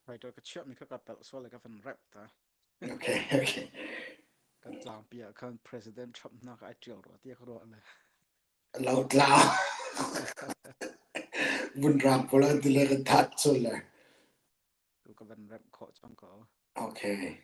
Writer ka chiahmi kha ka pelh sual le ka van rep ta. Okay, okay. Kan tlangpi ah khan President Trump nak ai ṭial rua tiah ka ruah le. Lo tla. Vun rang pawl an ti le kan that chul le. Tu ka van rep khawh cang ko. Okay.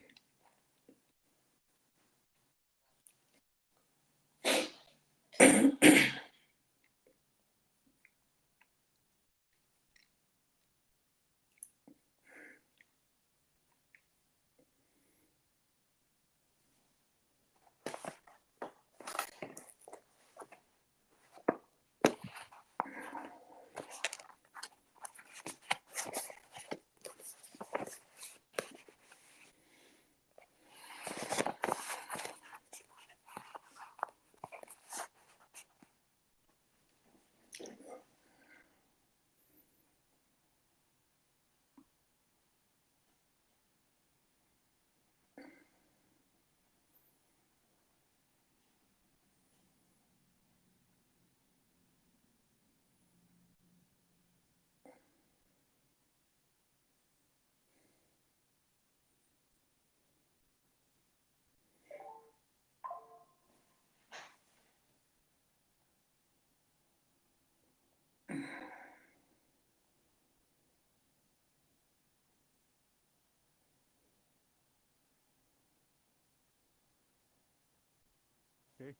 Okay.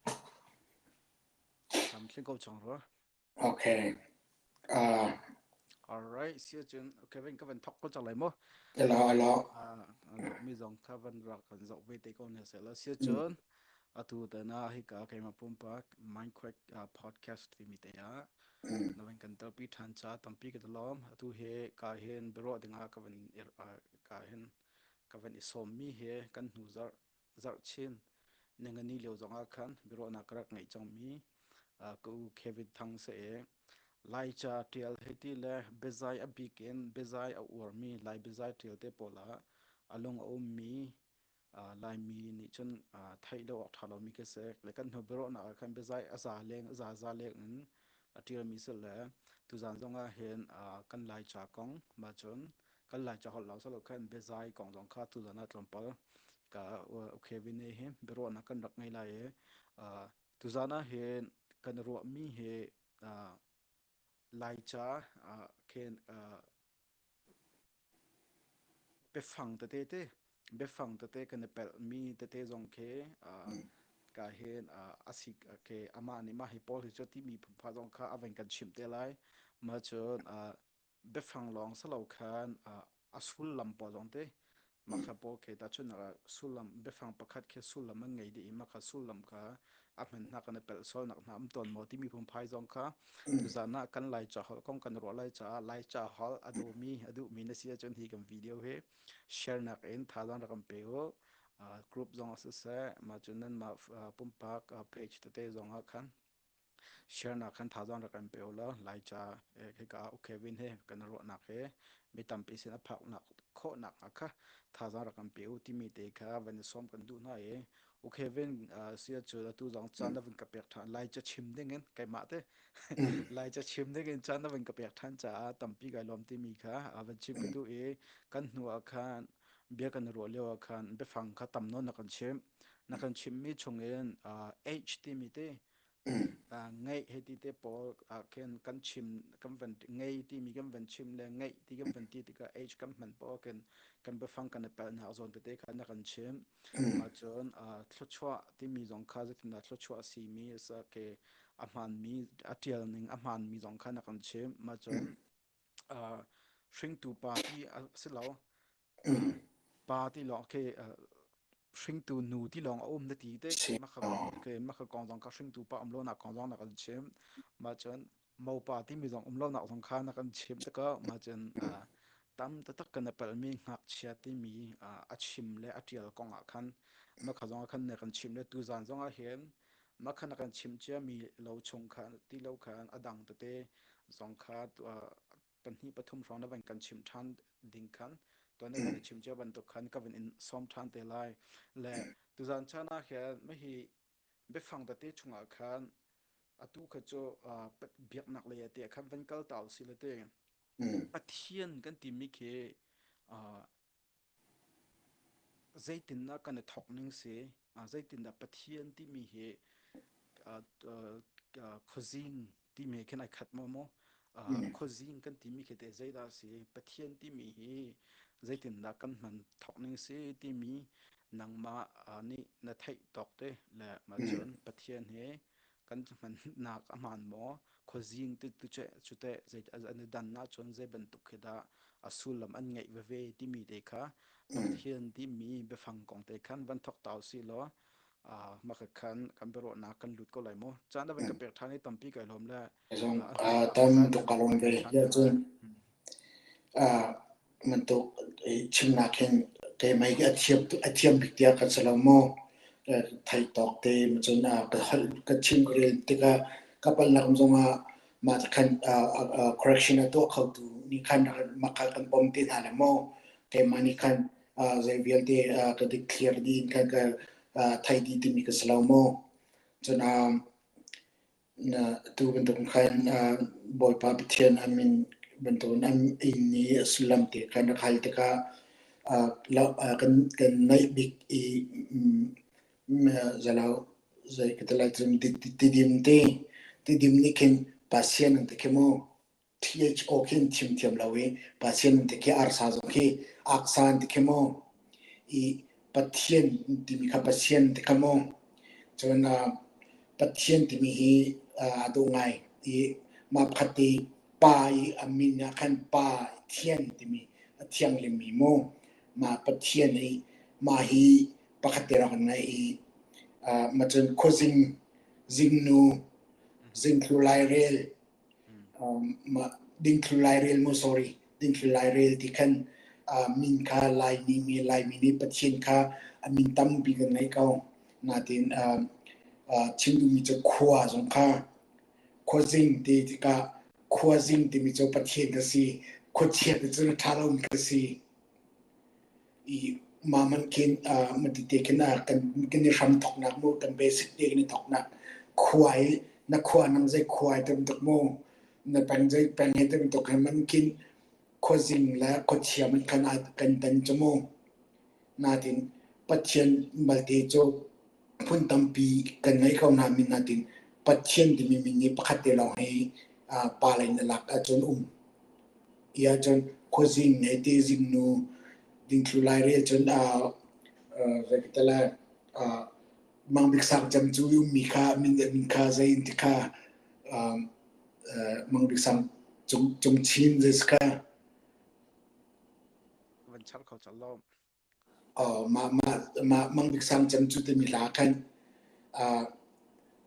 Tam thling ko chong rua. Okay. Uh, All right, si cun Kevin ka van thok ko cang lai mo. Alo alo. Ah, mi zong kha van rak kan zoh ve te ko ne se la. Si cun atu te na hi ka keima pumpak Minecraft podcast timi te ah na van kan telpi ṭhan ca tampi ka lawm. Atu he ka hin biaruah dingah ka van ka hin ka van i sawmmi he kan hnu zarh zarh chin ningani lio zongah khan biaruahnak ka rak ngeih cangmi ka u Kevin Thang se e Laica ṭial hei ti le biazai a bik in biazai a uarmi Lai biazai ṭial te pawl ah a lung a ummi Laimi nih cun theih lo awk ṭha lomi khi si. Le kan hnu biaruahnak ah khan biazai a za leng a za za leng in a ṭialmi si le tuzan zong ah hin kan Laica kong mah cun kan Laica holh lawng si lo khan biazai kong zong kha tuzan ah tlawmpal ka Kevin he biaruahnak kan rak ngei lai i tuzan ah hin kan ruahmi hi Laica khin Biafang tete te biafang tete kan i pelhmi tete zong khi ka hin a si khi amah nih mah hi pawl hi cu timi phunphai zong kha a van kan chimh te lai. Mah cun biafang lawng si lo khan a sullam pawl zong te mah kha pawl khi tahchunhnak ah sullam biafang pakhat khi sullam an ngei dih i mah kha sullam kha a hmanhnak kan i pelh sualnak hna um tawn maw timi phungphai zong kha tuzan ah kan Laica holh kong kan ruah lai caah Laica holh a dawmi a duhmi na si ahcun hi kan video hi share nak in thazaang rak kan pe u. Group zong ah siseh mah cun nanmah pumpak page tete zong ah khan share nak khan thazaang rak kan pe u law Laica hika ah Kevin he kan ruahnak he mi tampi sin a phaknak khawhnak hnga kha thazaang rak kan pe u timi te kha van i sawm kan duh hna i U Kevin sia cu atu zong caan na vun ka pek ṭhan lai ca chim ding in keimah te lai ca chim ding in caan na vun ka pek ṭhan caah tampi kai lawm timi kha van chim ka duh i kan hnu ah khan bia kan ruah lio ah khan biafang kha tam nawn na kan chimh na kan chimhmi chungin H timi te ngeih hei ti te pawl ah khin kan chim kan van ngei timi kan van chim le ngeih ti kan van ti tikah H kan hman paoh khin kan biafang kan i palhnak zawn tete kha na kan chimh. Ahcun thluachuah timi zong kha zeitindah thluachuah a simi ke a hmaanmi a ṭial ning a hmaanmi zong kha na kan chimh. Mah cun hringtu pa ti a si lo. Pa ti lawng khi hringtu nu ti lawng a um na ti te khi mah kha mah kha kong zong kha hringtu pa um lonak kong zong na kan chimh. Mah cun mopa timi zong um lonak zong kha na kan chimh tikah mah cun tam taktak kan i palhmi ngakchia timi a chim le a ṭial kong ah khan mah kha zong ah khan na kan chimh le tuzaan zong ah hin mah kha na kan chimh ciami lo chung khan ti lo khan a dang tete zong kha pahnih pathum hrawng na van kan chimh ṭhan ding khan tuan na kan chimh cia bantuk khan ka van in sawm ṭhan te lai le tuzaan chan ah hin mahi biafang tete chungah khan atu kha cu biaknak lei ah te khan van kal ta usih le te Pathian kan timi khi. Zeitindah kan i thawk ning si? Zeitindah Pathian timi hi khuazing timi he khin ai khat maw maw? Khuazing kan timi khi teh zeidah a si? Pathian timi hi zeitindah kan hman thawk ning si timi nangmah nih na theih tawk te le mah cun Pathian he kan hmannak a hmaan maw? Khuazing ti tu cu teh zei an i dan ahcun zei bantuk khi dah a sullam an ngeih veve timi te kha Pathian timi biafang kong te khan van thawk ta usih law mah khan kan biaruahnak kan lut ko lai mu. Caan na van ka pek ṭhan i tampi kai lawm le Zong a hnu ah tam pehzai tuk kan ka lawm kan ve. ti ṭhan Ya te cun lai. Bantuk chimnak hin keimah hi a thiam bik tiah kan si lo maw? Thei tawk te cun ka holh ka chim ka rel tikah ka palhnak zongah mah ti khan correction a tuah khotu nih khan mah kha kan pom te hna le maw? Keimah nih khan zei vialte ka dik clear dih in khan ka thei dih timi ka si lo maw? Cun Atu bantuk khan Bawipa Pathian a min bantukin an inn i a sullam te khan rak hal tikah kan kan naih bik i zalo zei ka ti lai cun tidim te tidim nih khin Pasian an ti khi mu. THO khi an thim thiam lo i Pathian an ti khi arsa zong khi aksa an ti khi mu. I Pathian timi kha Pathian ti kha mu. Cun Pathian timi hi aa dawh ngai i mah pakhat te pa i a min ah khan Pa Thian timi a thianghlimmi mu. Mah Pathian i mah hi pakhat te rak an ngeih i mah cun khuazing zingnu zingthlu lairel mah dingthlu lairel mu sorry dingthlu lairel ti khan min kha Laimi mi Laimi nih Pathian kha a min tampi kan ngei ko. Natin chim duhmi cu khua zong kha khuazing ti tikah khuazing timi cu Pathian ka si khuachia ti cu ṭha lomi ka si. I mah man khin matite khin kan kan i hram thoknak mu kan basic te kan i thoknak khua i na khua nang zei khua i tuk mu na peng zei peng he tuk he man khin khuazing le khuachia man khan kan tan cu mu natin Pathian balte cu phun tampi kan ngei ko na min natin Pathian timi min hi pakhat te lawng hi pa lei na lak ahcun um Ti ahcun khuazing he te zingnu dingthlu lairel cun zei ka ti lai Mang Bik Sang cem cu i ummi kha min min kha zei in ti kha Mang Bik Sang cung cung chin zei si kha Van char kho cal lo. Mah mah mah Mang Bik Sang cem cu timi hla khan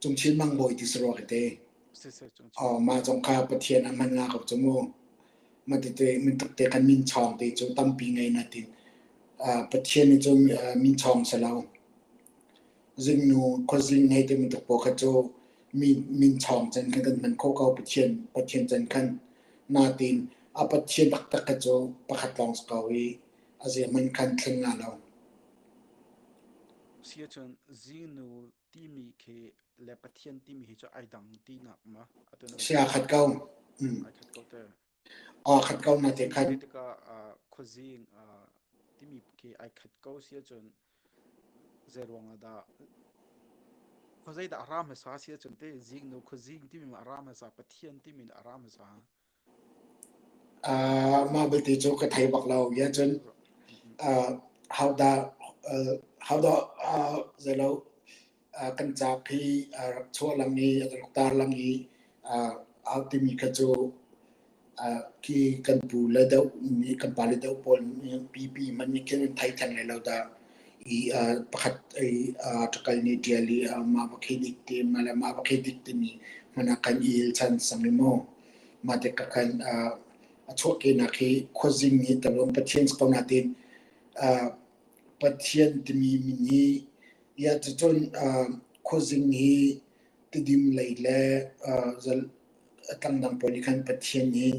Cungchin Mang Bawi ti si rua ka ti. Mah zong kha Pathian a hman nga ko cu mu. Mah tete min takte khan min chawng te cu tampi ngei na tin. Pathian nih cun min chawng si lo. Zingnu khuazing hei ti bantuk pawl kha cu min min chawng chan khan kan hman khawh ko Pathian Pathian chan khan. Natin a Pathian taktak kha cu pakhat lawng si ko i a zeihmanh khan thleng nga lo. Si ahcun zingnu timi khi le Pathian timi hi cu ai dang tinak ma atu na Si aa khat ko. Mm. Ai khat ko te. Aa khat ko na te Khuazing khan. ti tikah khuazing timi khi ai khat ko si ahcun zei ruang ah dah khuazei dah a ra hmasa si ahcun te zingnu khuazing timi ma a ra hmasa Pathian timi a ra hmasa. Mah belte cu ka thei bak lo. Ya cun how dah how dah zeilo kan cauk hi a rak chuah lang i a rak tar lang i au timi kha cu khi kan pu le deuh nih kan pa le deuh pawl nih pipi hmanh nih khin an thei theng lai lo dah i pakhat i ṭakal nih ṭial i mah va khi dik ti mah le mah va khi dik timi hmanh ah khan i el chan sang i mu. Mah tikah khan a chuahkehnak hi khuazing nih talung Pathian si ko nain Pathian timi min hi ya cucun khuazing hi Tidim lei le a tangdang pawl nih khan Pathian nih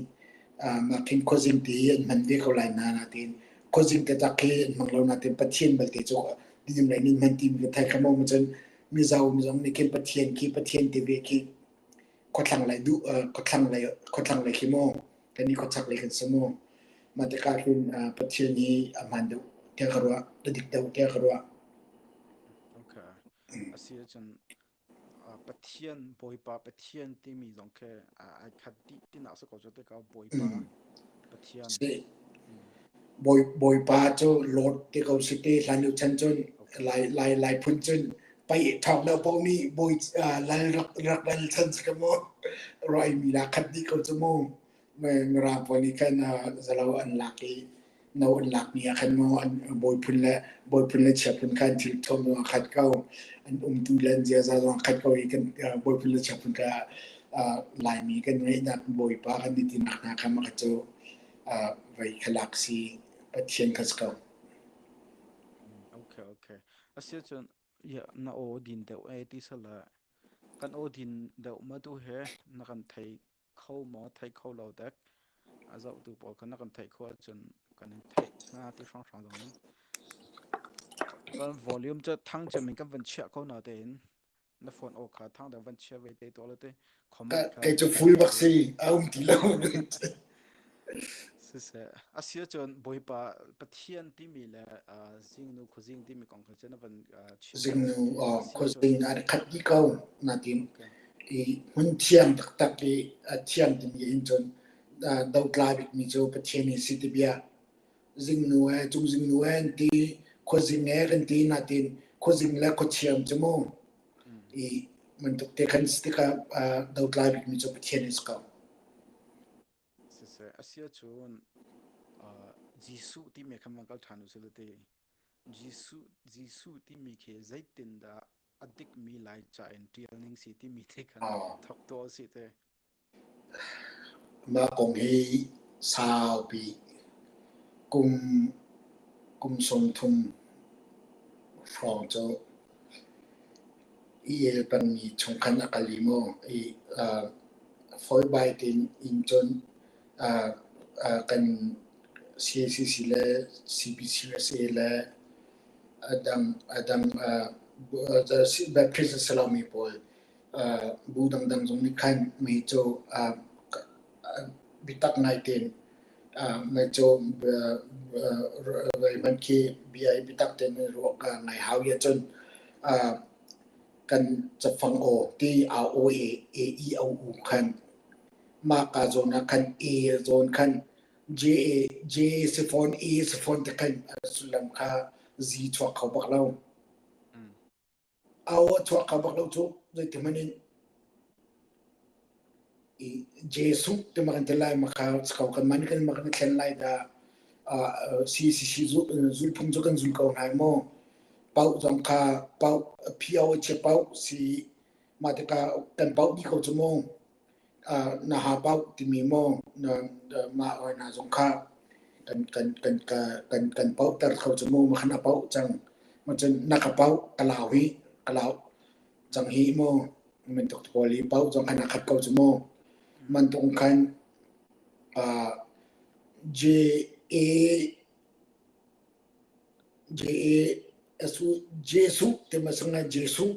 mah khin khuazing ti hi an hman ve ko lai na nain khuazing taktak hi an hmang lo nain Pathian belte cu Tidim lei nih hman timi ka thei kha maw cun Mizo zong nih khin Pathian khi Pathian ti ve khi khuathlang lei duh khuathlang lei khuathlang lei khi maw kan i khuachak lei kan si maw? Mah tikah khin Pathian hi a hmaan deuh tiah ka ruah, a dik deuh tiah ka ruah. Okay. Asi ahcun Pathian Bawipa Pathian timi zong khi ai khat dih tinak si ko cu tikah Bawipa Pathian. Si. Bawipa cu Lord ti ko si ti hlan lio chan cun Lai Lai Lai phun cun pai ṭhawng deuh paoh nih bawi lal rak rak lal chan si ka mu roi mi la khat dih ko cu mu. Mirang pawl nih khan zalo an lak i no an lakmi ah khan maw an bawi phun le chia phun khan thil thuam zong a khat ko. An umtu le an ziaza zong a khat ko i kan bawi phun le chia phun kha Laimi kan ngeihnak bawipa kan i tinak hna kha mah kha cu vei kha lak si Pathian kha si ko. Okay, okay. Asiahcun ya na aw din deuh e ti sala kan aw din deuh ma tu he na kan thei kho maw thei kho lo dek a zohtu pawl kha na kan theih khawh ahcun kan in theih hnga ti hrawnghrang zong in kan volume cu thang cem in kan van chiah ko na tein na phone aw kha thang dang van chia ve te to le te comment kha Kei cu full bak si a um ti lo. Siseh asia cun Bawipa Pathian timi le zingnu khuazing timi kong kha cu na van chim Zingnu khuazing an khat dih ko natin i hmun thiang taktak i a thiang timi in cun dotla bikmi cu Pathian hi si ti bia. Zingnu he cung zingnu he an ti khuazing he kan ti natin khuazing le khuachiam cu mu i bantuk te khan si tikah dotla bikmi cu Pathian hi si ko. Siseh, asiahcun Jesuh timi khan van kal ṭhan usih law ti. Jesuh, Jesuh timi khi zeitindah a dikmi Laica in ṭial ning si timi te khan thawk tuah usih te. Mah kong hi saupi kum kum 30 hrawng cu i el pengmi chung khan a kal i maw i fawibai tein in cun kan CACC le CBCUSA le a dang a dang Baptist a si lomi pawl bu dangdang zong nih khan mi cu biatak ngai tein mei cu zeihmanh khi bia hi biatak tein ruah ka ngai hau i ahcun kan cafang aw ti a o e a i o u khan mah ka zawn ah khan e zawn khan J A J si fawn E si fawn te khan a sullam kha zi chuak kho bak lo. A aw a chuak kho bak lo cu zeiti hmanh in i Jesuh ti ma kan ti lai ma kha ko kan man kan ma kan thlen lai dah CCC zulphung cu kan zul ko hna maw pauh zong kha pauh phio a chia pauh si mah tikah kan pauh dih ko cu mu na ha pauh timi maw na mah hoi hna zong kha kan kan kan kan kan pauhter kho cu mu ma khan a pauh cang ma cun na ka pauh ka lau hi ka lau cang hi mu bantuk pawl i pauh zong khan a khat ko cu mu man tung khan J A J A Jesuh ti ma sanga Jesuh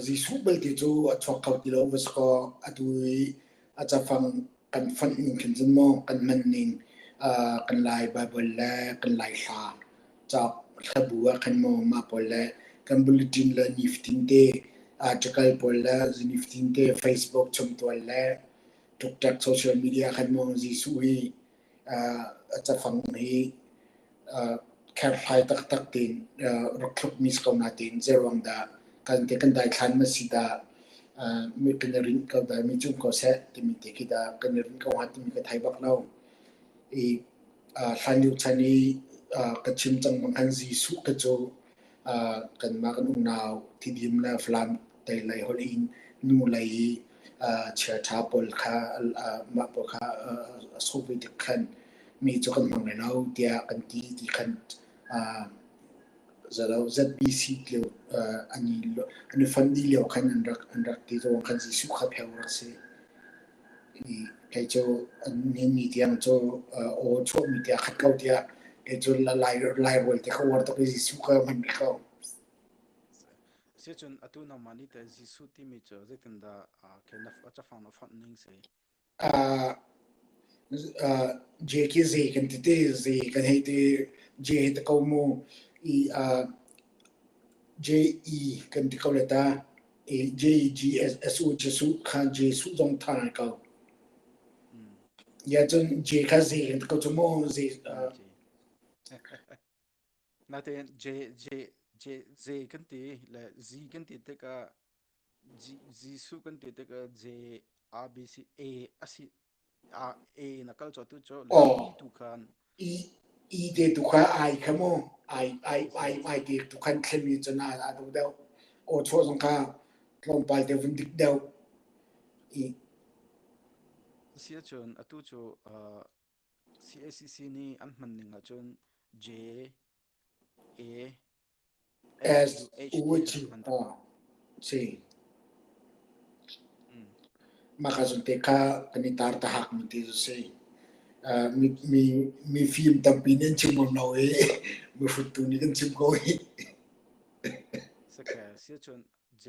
Jesuh belte cu a chuak kho ti lo va si kaw atu i a cafang kan fonh ning khin cun maw kan hman ning kan Lai Baibal le kan Lai hla cauk hlabu ah khan maw mah pawl le kan bulletin le nifatin te article pawl le nifatin te Facebook chumtual le ṭukṭek social media khan maw Jesuh hi a cafang hi kherhlai taktak tein rak thlukmi si ko natein zeiruang dah kan te kan daithlan ma si dah mi kan i rinh ko dah mi cung ko seh timi te khi dah kan i rinh ko hnga timi ka thei bak lo. I hlanlio chan i ka chim cang bang khan Jesuh ka cu kanmah kan unau Tidim le Falam tei lei holh in nu lei i chiaṭha pawl kha mah pawl kha a sawh ve tik khan mi cu kan hmang lai lo tiah kan ti ti khan zalo ZBC lio an i an i fund dih lio khan an rak an rak ti ruang khan Jesuh kha pheu rak si. I kei cu nihin ni tiang cu aw chuahmi tiah khat ko tiah kei cu Lai Lairual te kha uar tuk i Jesuh kha hman rih ko. Sicun atu nangmah nih teh Jesuh timi cu zeitindah na cafang na fonh ning si? J khi Z kan ti te Z kan hei ti J hei ti ko mu i J E kan ti ko le ta i J G S S U Jesuh kha Jesuh zong tha ngai ko. Ya cun J kha Z kan ti ko cu mu Z J. Natein J J J Z kan ti le Z kan ti tikah Jesuh kan ti tikah J A B C A a si A A na kal cu tu cu le E tu khan E E te tu kha ai kha mu ai ai ai ai te tu khan thlemi cun a a deuh deuh aw chaw zong kha tlawmpal te vun dik deuh i Si ahcun atu cu CACC nih an hman ning ahcun J A S S U H U ti H khan an hman tak. Si. Mah ka zun te kha kan i tar tahak mi ti cu si. Mi mi mi fim tampi nih an chim ngam lo i mi hruttu nih kan chim ko hi. Sake si ahcun J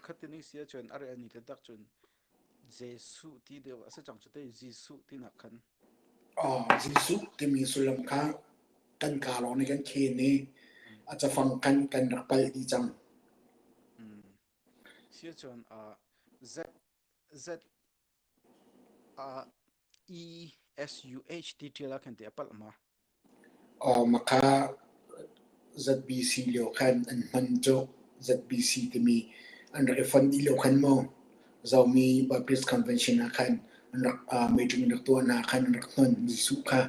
khatini si ahcun a rel ni le tak cun Jesuh ti deuh a si cang cu te Jesuh tinak khan. Aw, Jesuh timi sullam kha kan kaa lawng nih kan khen i a cafang kan kan rak palh dih cang. Si ahcun Z Z E S U H ti ṭial ah khan ti a palh ma? Mah kha ZBC lio khan an hman cu. ZBC timi an rak i fonh dih lio khan maw Zomi Baptist Convention ah khan an rak meeting an rak tuah hna khan an rak hnon Jesuh kha.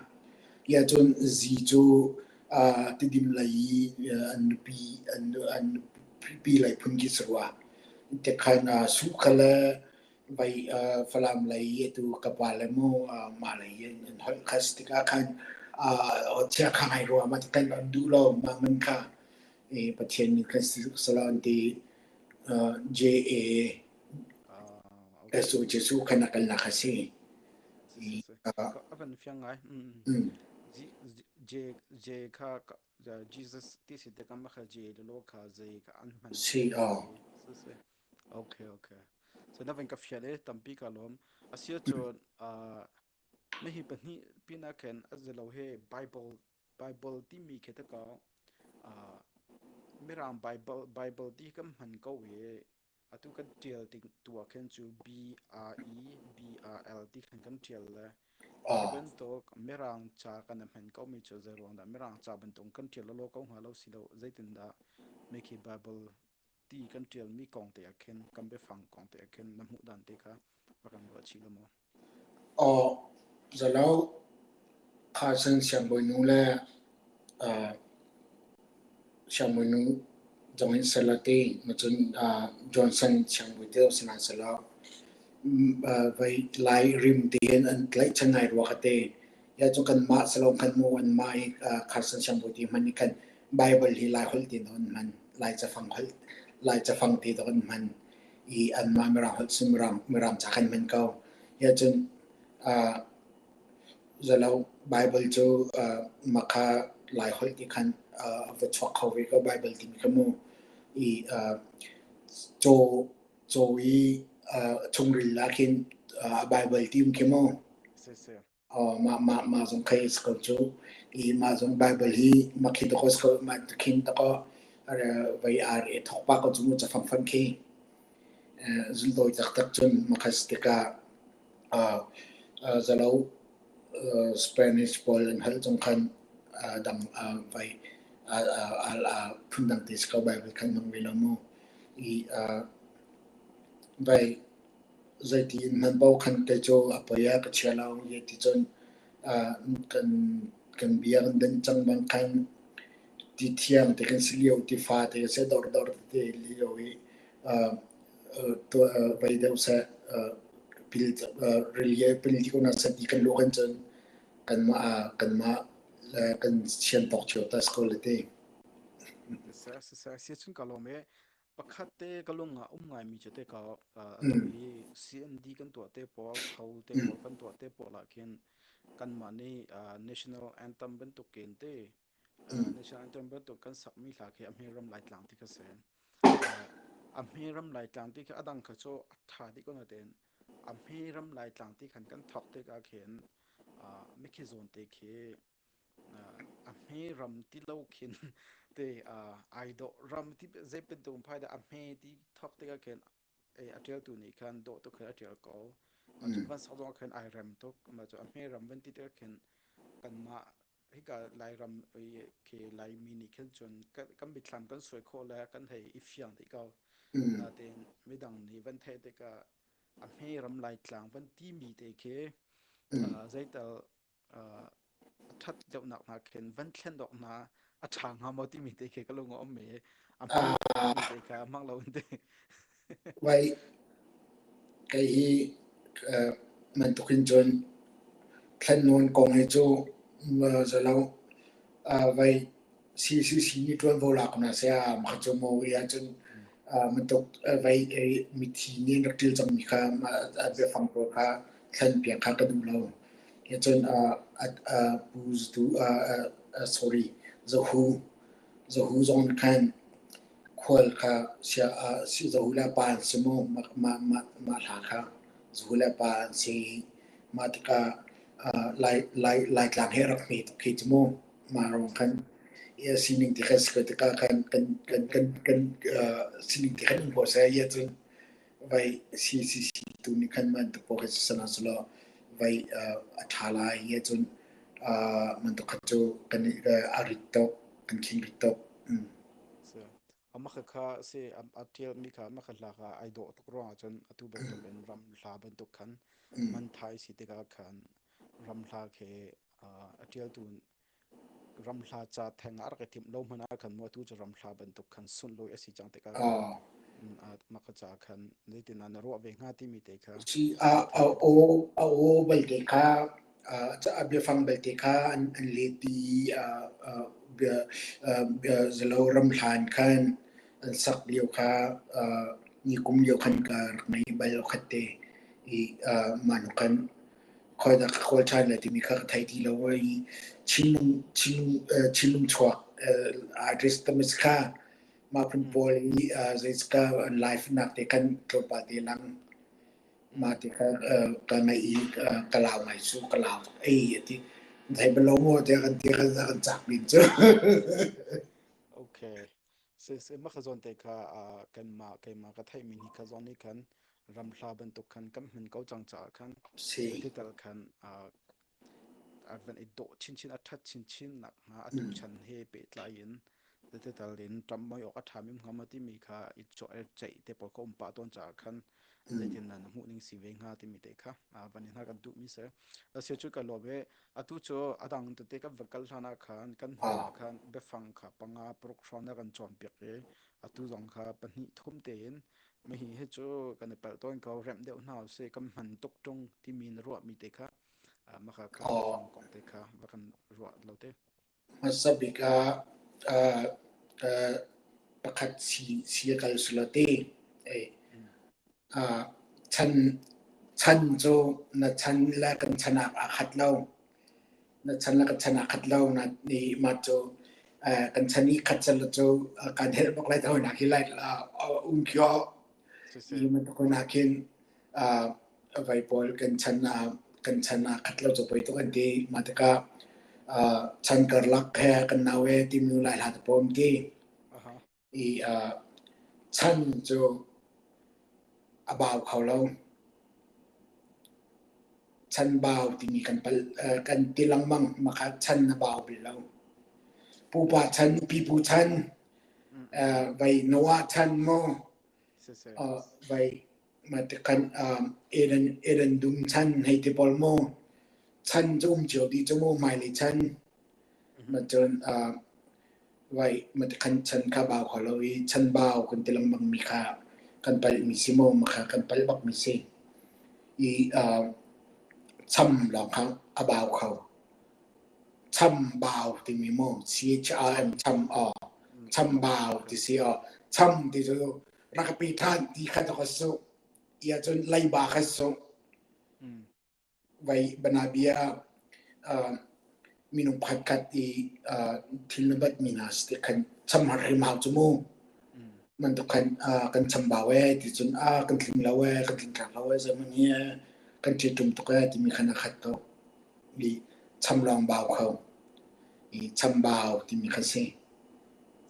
Ti ahcun Z cu Tidim lei i an nupi an nupi lei phun khi si rua. Tikhan Suh kha le vai Falam lei atu ka pa le mu mah lei in an holh kha si tikah khan chia kha ngai rua ma kan an duh lo mah man kha e Pathian min kha sala an ti J A S O Jesu khan a kalnak kha si. A van fiang ngai. J J kha Jesus ti si te kam kha J lo kha J kha an hman. Si aw. Okay, okay. So na van ka fial i tampi ka lawm. Asi ahcun uh, na hi pahnih pinah khin a zelo he Bible Bible timi khi ta ka uh, Mirang Bible Bible ti kan hman ko i atu kan tial ting tu ah khin cu B R E B R L ti khan kan tial le hi bantuk Mirang ca kan hman ko mi cu zei ruang dah Mirang ca bantuk kan tial lo ko hnga lo si lo zeitindah me khi Bible ti kan ṭialmi kong te ah khin kan biafang kong te ah khin na hmuh dan te kha rak kan ruah chih la maw? Aw, zalo Carson siangbawinu le siangbawinu zong in sala te macun Johnson siangbawi te zong si sala vai Lai rim te hin an tlaihchan ngai rua ka te. Ya cu kanmah salawng khan mu anmah hi Carson siangbawi ti hman i khan Bible hi Lai holh ti an hman Lai cafang holh Lai cafang ti an hman i anmah Mirang holh cu Mirang Mirang ca khan hman ko. Ya cun zalo Bible cu makha Lai holh ti khan a va chuak kho ve ko Bible timi kha mu i caw caw i chungril ah khin Bible ti um khi mu. Mah mah mah zong khi a si ko cu. I mah zong Baibal hi mah khi dakaw si ko mah khin dakaw vei ar i thawk pah ko cu mu cafang fan khi. Zuldawi taktak cun mah kha si tikah zalo Spanish pawl an holh zong khan dang vai phundang te si ko Baibal khan hmang ve lo mu. I vai Zeiti in hman paoh khan kei cu a poi ah ka chia lo ti cun kan kan bia kan denh cang bang khan ti thiang te kan si lio ti fa te kan si dordor tete lio i vei deuh seh pil rili pil ti ko na seh ti kan luh kan cun kanmah kanmah kan sian tawk cio ta si ko le ti. Siseh cun ka lawm i Pakhat te ka lung ah um ngaimi cu te ka atu hi CND kan tuah te pawl, tho te pawl kan tuah te pawl ah khin kanmah nih national anthem bantukin te national anthem bantuk kan sakmi hla khi a hme ram Laitlang ti kha si. A hme ram Laitlang ti khi a dang kha cu a ṭha dih ko natein. A hme ram Laitlang ti khan kan thawk tikah khin mikhi zawn te khi a hme ram ti lo khin te ai dawh ram ti zei bantuk phai dah a hme ti thawk tikah khin a ṭialtu nih khan dawh tuk khin a ṭial ko. Mah cu van sak zong ah khin ai rem tuk. Mah cu a hme ram van ti tikah khin kanmah hika Lairam khi Laimi nih khin cun kan mitthlam kan suai khawh le kan hei i fiang dih ko. Nain midang nih van theih tikah a hme ram Laitlang van timi te khi zeital a ṭhat deuhnak hna khin van thlen dawk hna a ṭha hnga maw timi te khi ka lung a um i a hme timi te kha hmang lo in te. Vai kei hi bantuk in cun thlennawn kong hi cu zalo vai CCC nih ṭuanvo lak hna seh mah cu maw i ahcun bantuk vai mithi nih an rak ṭil cangmi kha biafang pawl kha thlenpiak kha ka duh lo. Cun Pu Zatu sorry Zahu Zahu zong khan khual kha Zahu le a pa an si maw mah mah hla kha Zahu le a pa an si mah tikah Laitlang he rak hme tuk khi cu mu mah ruang khan sining ti khan si ko tikah khan kan kan kan kan sining ti khan um ko seh cun vai CCC tu nih khan man tuk paoh khi sana selaw vai a ṭha lai i cun man tuk khat cu kan a rit tuk kan khing rit tuk. Amah kha si a ṭialmi kha amah kha hla kha ai dawh tuk ruangah cun atu bantuk in ram hla bantuk khan man thai si tikah khan ram hla khi a ṭialtu ramhla ca theng ah rak i timh lo hmanh ah khan mu atu cu ramhla bantuk khan sunlawi a si cang tikah khan mah ka ca khan zeitin ah na ruah ve hnga timi te kha Si a a aw a aw balte kha a biafang balte kha an an let i bia bia zalo ramhlan khan an sak lio kha ni kum lio khan ka rak ngei bal khat te i mah nu khan Khawidah ka kawl ṭhan lai timi kha ka thei ti lo i Chinlung Chinlung Chinlung chuak address tam a si kha mah phun pawl i zeicah an live nak te khan tlawmpal te lang mah te kha ka ngaih i ka lau ngai cu ka lau tuk ei a ti thei bal lo maw tiah kan ti kan kan cak min cu. Okay. Mah ka zawn te kha kanmah keimah ka theihmi nih kha zawn nih khan ramhla bantuk khan kan hman ko cang caah khan Si. tital khan a van i dawh chinchin a ṭhat chinchin nak hnga atu chan he pehtlai in tital in ṭam moi awk a ṭhami hnga maw timi kha i ceih te pawl kha um pah tawn caah khan zeitin na hmuh ning si ve hnga timi te kha van in hna kan duhmi si. Asia cu ka lawm i atu cu a dang tete kan va kal hlan ah khan kan hnu ah khan biafang kha panga paruk hrawng na kan cawnpiak i atu zong kha pahnih thum tein mihi hi cu kan i palh tawn ko remh deuh hna usih kan hman tuk ṭung timi na ruahmi te kha maka kha biafang kong te kha va kan ruah lo te. Hmasa bik ah pakhat si si a kal sula te. Chan chan cu na chan le kan chan ah aa khat lo. Na chan le kan chan aa khat lo. Na nih mah cu kan chan i khat chan cu kan helh bak lai thawinak hi lai um khio. I bantuk nak khin vai pawl kan chan ah kan chan aa khat lo cu poi tuk an ti. Mah tikah chan karlak he kan nau e timi lai hla te pawm ti. I chan cu a bau kho lo. Chan bau timi kan palh kan ti lengmang. Mah kha chan a bau bal lo. Pupa chan, pipu chan, vai Noah chan maw, vai mah tikhan Eden Eden dum chan hei ti pawl maw, chan cu um cio dih cu mu hmailei chan. Mah cun vai matikhan chan kha bau kho lo i chan bau kan ti lengmang mi kha kan palh mi si maw kha kan palh bak mi si i cham lawng kha a bau kho cham bau timi maw CHRM cham aw cham bau ti si aw cham ti cu rak pi than ti kha to ka su ia cun leiba kha su Vai banabia ah minung pakhatkhat i thil na batmi hna si ti khan cham har hrim hau cu mu. Bantuk khan kan chambau ee ti cun kan tling lo ee, kan tling thlak lo ee, zeihmanh hi ee, kan ṭhitum tuk ee timi khan a khat ko. I cham lawng bau kho. I chambau timi kha si.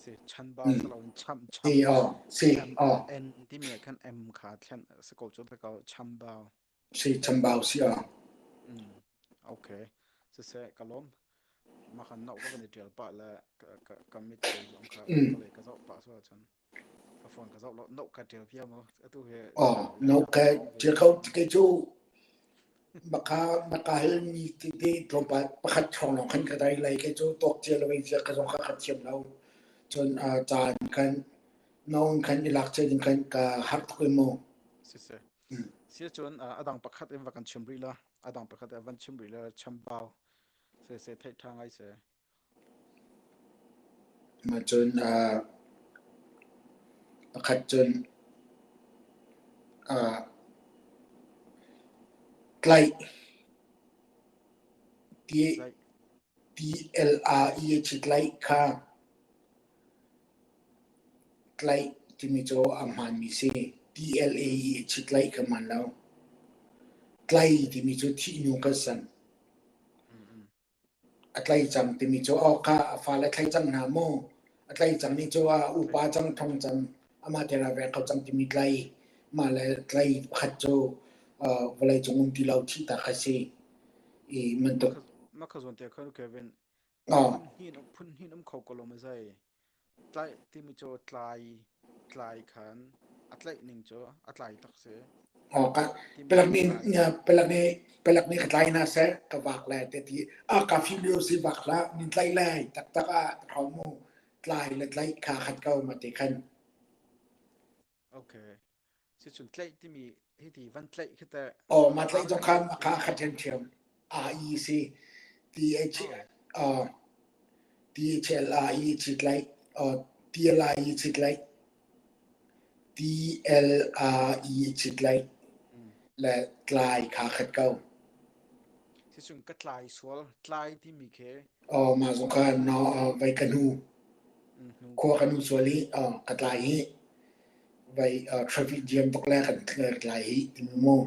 Si chanbau Mm. sa loin cham Si cham aw, si M aw, N timi ah khan M kha thlen si ko cu ko chambau. si chambau si aw. Mm. Okay. Siseh ka lawm. Mah khan no ka van i ṭial pah le ka ka ka mit te zong kha Mm. ka lei ka zoh pah so ahcun ka phone ka zoh lo no ka ṭial piam o atu he Aw, sau no le ka hrawng ve ṭial kho kei cu maka maka hal mi tete tlawmpal pakhat hrawng lawng khan ka dai lai kei cu tawk cia lo in cia ka zong kha ka thiam lo. Cun caan khan nawn khan i lak cia ding khan ka harh tuk i mu. Siseh. Mm. Si cun a dang pakhat in va kan chim rih la. A dang pakhat in van chim rih la chambau. Se se theih ṭha ngai se. Mah cun pakhat cun tlaih ti Tlaih. T-L-A-I-H tlaih kha tlaih timi cu a hmaanmi si. T-L-A-I-H tlaih kha hmaan lo. Tlai timi cu thih hnu kan san. Mm, mm. A tlai cang timi cu awk kha a fale thlai cang hna mu. A tlai cang ni cu a upa cang thong cang amah te ra veng kho cang timi tlai mah le tlai pakhat cu vawlei cung um ti lo thih ta kha si. I Mah mantuk kha mah kha zawn te khan Kevin oh phun hnih phun hnih um kho ko lo ma zai. Tlaih timi cu tlai tlai khan a tlaih ning cu a tlai tak si. Oh ka Timi pelak cu ni tlai. pelak ni pelak ni ka tlai na seh ka vak lai te ti a ka fim lio si vak hlah nin tlaih lai taktak ah ka mu tlai le tlaih kha khat ko ma te khan. Okay. Sicun tlaih timi hiti van tlaih khi teh Oh ma tlaih ar zong kan kha tlaih kha timi khat ṭhiamṭhiam. A I C T H ah uh, T H L A I chi tlaih uh, T L A I chi tlaih T L A I chi tlaih mm. le tlai kha khat ko. Sicun ka tlai sual tlai timi khi Oh mah zong kha no vai ka hnu mm, hnu khua ka nu sual i uh, ka tlai hi vai traffic jam tuk le kan tlai hi timi mu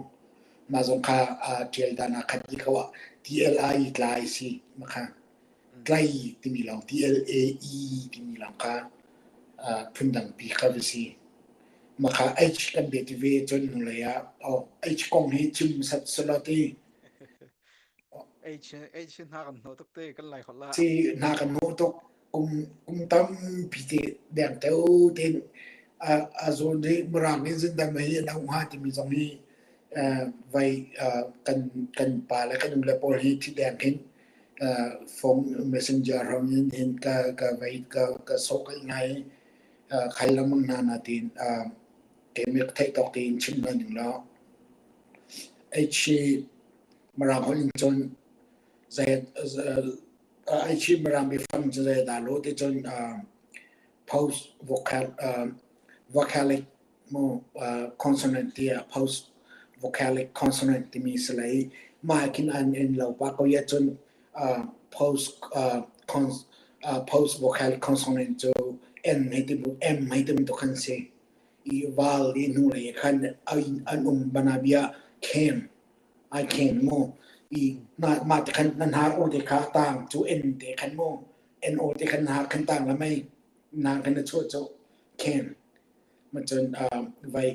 mah zong kha ṭial dan ah khat ti ko ah TLI tlai si ma kha Mm. tlai timi lawng TLAE timi lawng kha phundang pi kha va si ma kha H kan bia ti ve cun hnulei ah oh H kong hi chim sat sala ti H H hna kan hnawh tuk te kan lai holh la. Si hna kan hnawh tuk kum kum tampi te deng teo tein a a zawn hi Mirang nih zindam hi an auh hnga timi zong hi vai kan kan pa le kan ule pawl hi thi deng hin phone messenger hram in hin ka ka vai ka ka sok kai ngai khai lengmang hna na tin keimah theih tawk tein chim na ning lo H Mirang holh in cun zei ai chim Mirang biafang cu zei dah lo ti cun post vocal vocalic mu consonant tiah post vocalic consonant timi si lai mah khin an en lo pa ko ya cun post cons post vocalic consonant cu n hei ti m hei ti bantuk khan si i val i hnu lei khan an um banabia came ai kheng mu i mah te khan nan har o te kha tang cu en te khan mu en o te khan har khan tang la mei na khan na chuah cu khem ma cun vai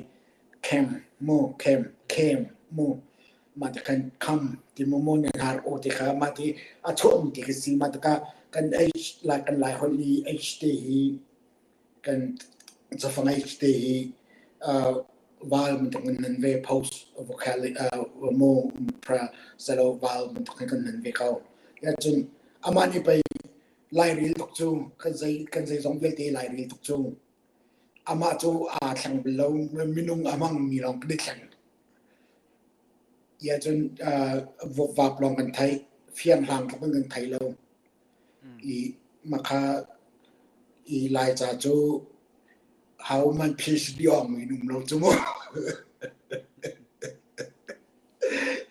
khem mu khem khem mu ma te khan kham ti mu mu nan har o te kha ma ti a chuah mi te ka si ma te ka kan h la kan lai hol i h te hi kan cafang h te hi val bantuk in nan ve post vocal mo pra salo val bantuk in kan nan ve ko. Ya cun amah nih pei lairil tuk cu kan zei kan zeizong vialte lairil tuk cu amah cu aa thleng bal lo minung a hmang mi lawng kan i thleng. Ya cun vap lawng kan theih fiang hlang tluk in kan thei lo. I makha i Laica cu hohmanh PhD awng in um lo cu mu.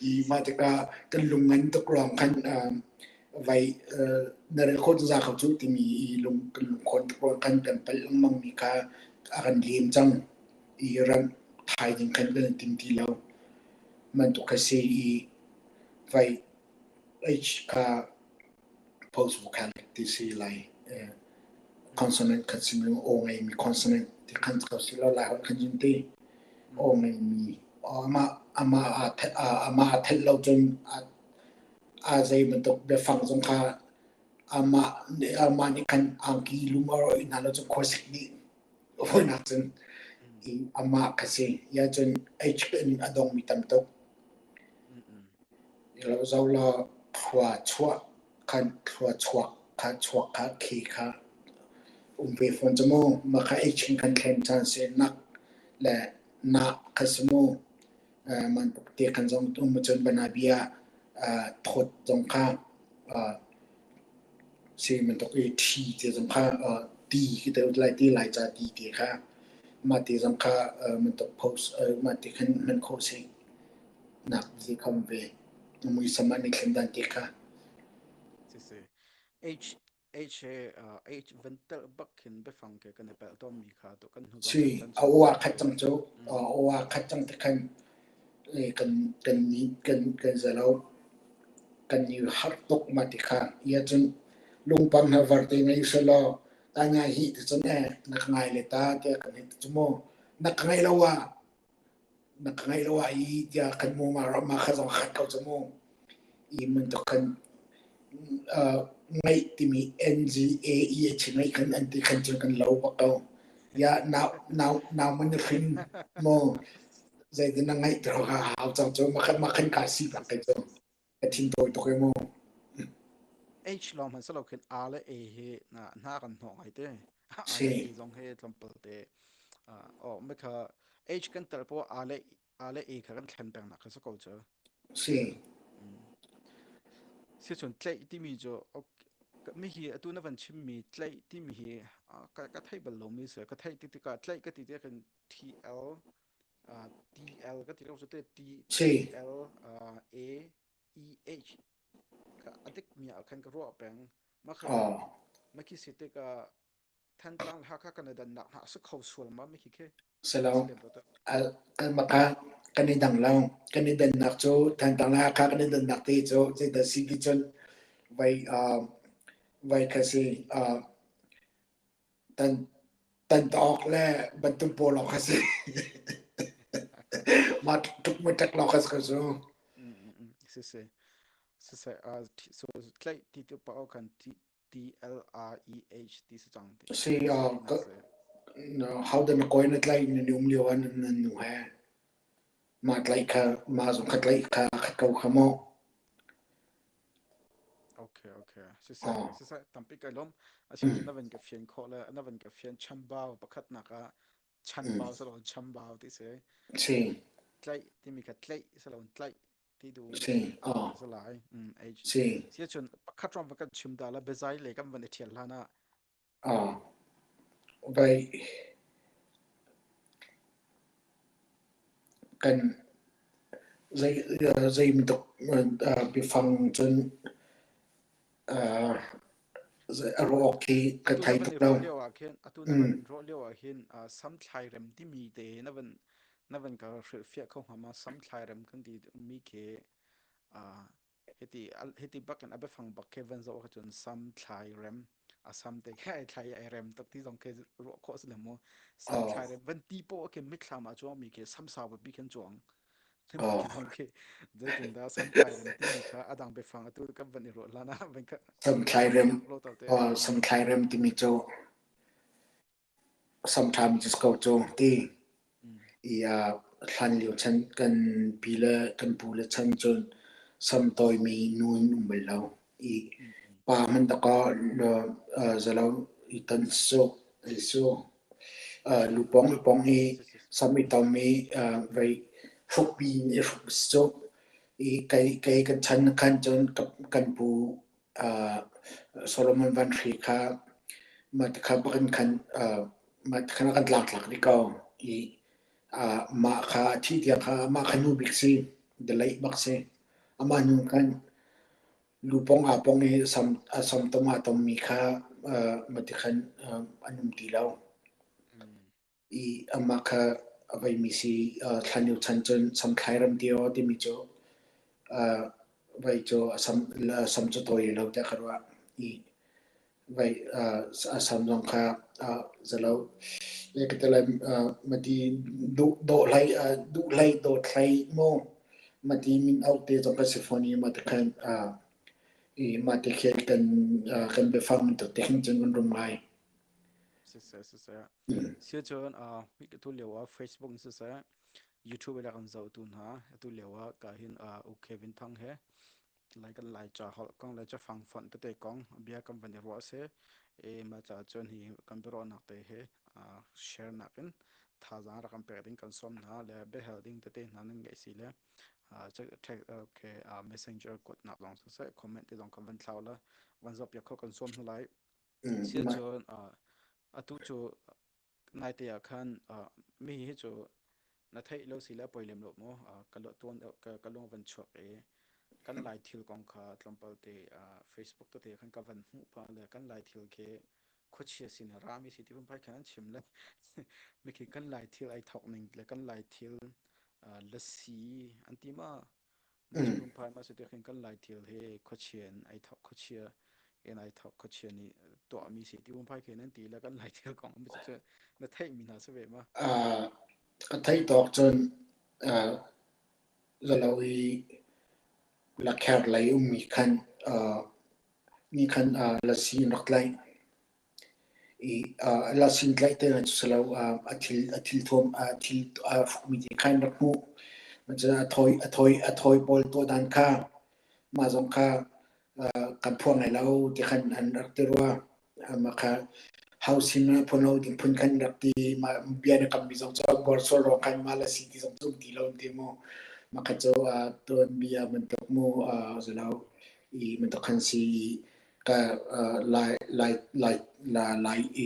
I mah tikah kan lung ngan tuk lawng khan vai na rel khawh za kho cu timi i lung kan lungkhawn tuk lawng khan kan palh lengmang mi kha a kan lem cang i remh thai ding khan kan i tim ti lo. Bantuk kha si i vai H kha post vocalic ti si lai. Consonant khat sim lo aw ngeimi consonant ti khan ko si lo lai holh khan cun ti aw ngeimi amah amah amah a theih lo cun a zei bantuk biafang zong kha amah amah nih khan angki lum a rawih hna lo cun khuasik dih hawinak cun i amah kha si ya cun H in a dongmi tam tuk lo zo law thlua chuah khan thlua chuak kha chuak kha khi kha um ve fawn cu mu mah kha H in kan thlen caan si nak le na kha si mu man tuk te kan zong um cun banabia thawt zong kha si bantuk i ṭhi te zong kha ti khi te lai ti lai ca ti te kha mah te zong kha bantuk post mah te khan hman khawh si nak ti kha um ve muisam an i thlen dan te kha. Si H H he H van telh bak khin biafang ke kan i pelh tawnmi kha to kan hnu Si a aw khat cang cu aw khat cang te khan kan kan ni kan kan zalo kan i harh tuk ma ti kha ia cun lungpang ha var te ngai selaw ta ngai hi ti cun e na ka ngai le ta tiah kan hei ti cu mu na ka ngai lo ah na ka ngai lo ah i tiah kan mu ma ram ma kha zong khat ko cu mu i mun tuk khan ngaih timi NGAE a chim ngai khan an ti khan cun kan lo bak ko ya nau nau nau man hrin mo zeitin na ngaih ti ha hau cang cu makhan makhan ka si bak kai cu ka thin tawi tuk e mu. H lawng hmanh silo khin A le A hi na hna kan hnawh ngai te. A Si. le A zong hi tlawmpal te. Oh me kha H kan tel po A le A le A kha kan thlen peng nak kha si ko cu. Si. Si cun tlaih timi cu mi hi atu na van chimmi tlaih timi hi ka ka thei bal lomi si ka theih tik tikah tlaih ka ti tikah kan TL TL ka ti lo cu te T Si. L A E H kha a dik mi ah khan ka ruah peng ma kha Oh. ma khi si tikah Thantlang le Hakha kan i dannak hna a si kho sual ma mi khi khi Silo. si lem lo tak. Kan maka kan i dang lo. Kan i dannak cu Thantlang le Hakha kan i dannak te cu zeidah si ti cun vai vai kha si tan tan awk le bantum pawl awk kha si. Ma tuk ma tek lo kha si ko cu. Si si. Si si. So tlaih ti tu pa kan ti T L R E H ti si cang ti. Si how da na koi na tlai na um lio ah nan nu he ma tlaih kha ma zong kha tlaih kha khat ko kha mu. Okay okay. Siseh siseh tampi kai lom. Achim na van ka fian khawh le na van ka fian chambau pakhat nak ah chanbau salo chambau ti si. Si. Tlaih timi kha tlaih salo tlaih ti du Si. Oh. si lai. H. Si. Si cun pakhat ram kan chim da la bezai le kan van i thial hlan ah. Oh. Vai kan zei zei bantuk biafang cun a ruah awk khi ka Atu na thei van tuk i lo. ruah lio ah khin atu na van ruah lio ah hin samthlai rem timi te na van na van ka hrilhfiah kho hnga ma samthlai rem kan ti mi khi hiti hiti bak in a biafang bak khi van zoh ahcun samthlai rem a sam te khi ai thlai ai rem tak ti zong khi ruah khawh si le mu samthlai rem van ti poh khi mitthlam ah cuang mi khi samsau pipi khin cuang Zeitindah samthlai rem timi kha a dang biafang atu kan van i ruah hlan ah van ka Samthlai rem samthlai rem timi cu samthlam cu ko cu ti i hlan lio chan kan pi le kan pu le chan cun samtawimi nu in um bal lo i pa hmanh dakaw zalo i tan su su lupawng lupawng i sam i tom i vei hrukpi in i hruk cu i kei kei kan chan khan cun kan pu Solomon Van Hri kha mah ti kha bakin khan mah ti khan a kan tlangtlak rih ko i mah kha a thih tiang kha mah kha nu bik si delaih bak si amah nu khan Lupawng aa pong i a samtom aa tommi kha mah ti khan an um ti lo. I amah kha a veimi si thlan lio chan cun samthlai ram ti aw timi cu vei cu a sam, sam cu tawi lo tiah ka ruah. I vei a sam zong kha zalo. Ka ti lai mati duh dawh hlei duh hlei dawt hlei mu mati min auh te zong kan si fawn i mah ti khan i mah ti khi kan kan biafang bantuk te khin cun kan rum ngai. Siseh siseh. Siacun tu lio ah Facebook in siseh YouTube le kan zohtu hna atu lio ah ka hin U Kevin Thang he lai kan lai ca holh kong le cafang fonh tete kong bia kan van i ruah si e ma ca cun hi kan biaruahnak te he share nak in thazaang rak kan pek ding kan sawm hna le biahal ding tete hna nan ngeih si le okay messenger kuat nak zong siseh comment te zong kan van thlau la van zoh piak kho kan sawm hna lai. Siacun atu cu naite ah khan mi hi cu na theih lo si le poi lem lo maw ka tuan ka lung van chuak i kan lai thil kong kha tlawmpal te Facebook tete khan ka van hmuh pah le kan lai thil khi khuachia sin a rami si ti phunphai khan an chim le mikhi kan lai thil ai thok ning le kan lai thil lasi an ti ma. Mah phai mah si khin kan lai thil he khuachia in ai thok khuachia in ai thok khuachia nih tuahmi si ti phai khin an ti le kan lai thil kong mi cu na theih mi hna si ve ma? Ka theih tawk cun zalo i lakher lei ummi khan ni khan lasi in rak tlaih. I lasin tlaih te cu si lo a thil a thil thuam a thil aa hrukmi te kha an rak hmuh. Cun a thawi a thawi a thawi pawl tuah dan kha mah zong kha kan phuang lai lo ti khan an rak ti rua. Mah kha hausim ah phun lo ding phun khan rak ti. Mah bia na kammi zong cu buar sual ruang khan mah le si ti zong cu um ti lo an ti mu. Mah kha cu tuanbia bantuk mu si lo i bantuk khan si i ka lai lai lai lai i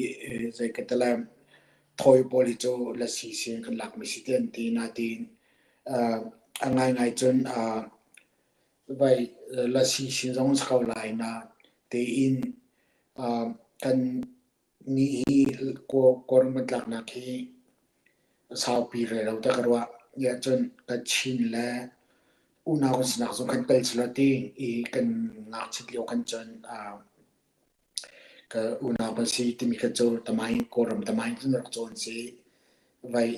zei ka ti lai thawi pawl hi cu lasi sin kan lakmi si te an ti nain a ngaingai cun vai lasi sin zong si ko lai na tein kan ni hi Kawlram kan tlaknak hi saupi rel lo tiah ka ruah. Cun Kachin le unau kan sinak zong kan tel silo ti i kan ngakchit lio khan cun ka unau kan si timi kha cu tamain Kawlram tamain cun rak cawn si. Vai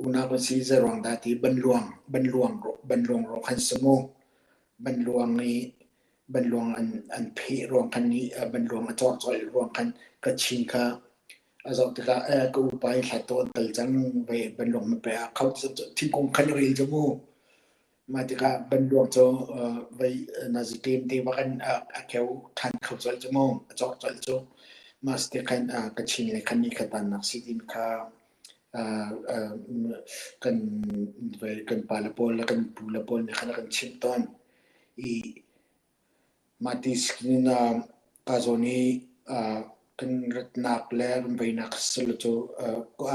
unau kan si zeiruang dah ti banluang banluang banluang ro khan si mu. Banluang i banluang an an pheh ruang khan i banluang a cawrcawlh ruang khan Kachin kha a zoh tikah ka upa hi hlat tawn tal cang ve banluang na pe ah kho thingkung khan ril cu mu. Mah tikah banluang cu vei nazi ṭem te bak in a keu ṭhan kho colh cu mu a cawk colh cu. Mah si te khan Kachin le khan nih kha tannak si timi kha kan kan pale pawl le kan pu le pawl nih khan a kan chimh tawn. I Mahti skin ka zawn i kan ratnak le kan veinak silo cu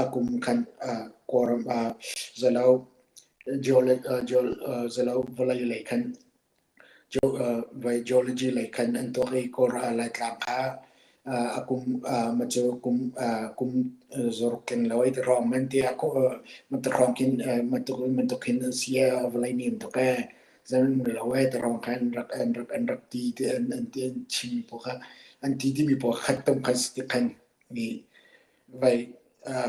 a kum khan Kawlram zalo zalo vawlei lei khan geology lei khan an tuak i Kawlram Laitlang kha a kum macu kum kum zaruk tling lo ai ti hrawng man ti hrawng khin bantuk khin an si vawlei nim tuk ee. Zan lo e tarong khan rak an rak an rak ti ti an an ti an chim pawl kha an ti timi pawl khat tum khan si ti khan ni vai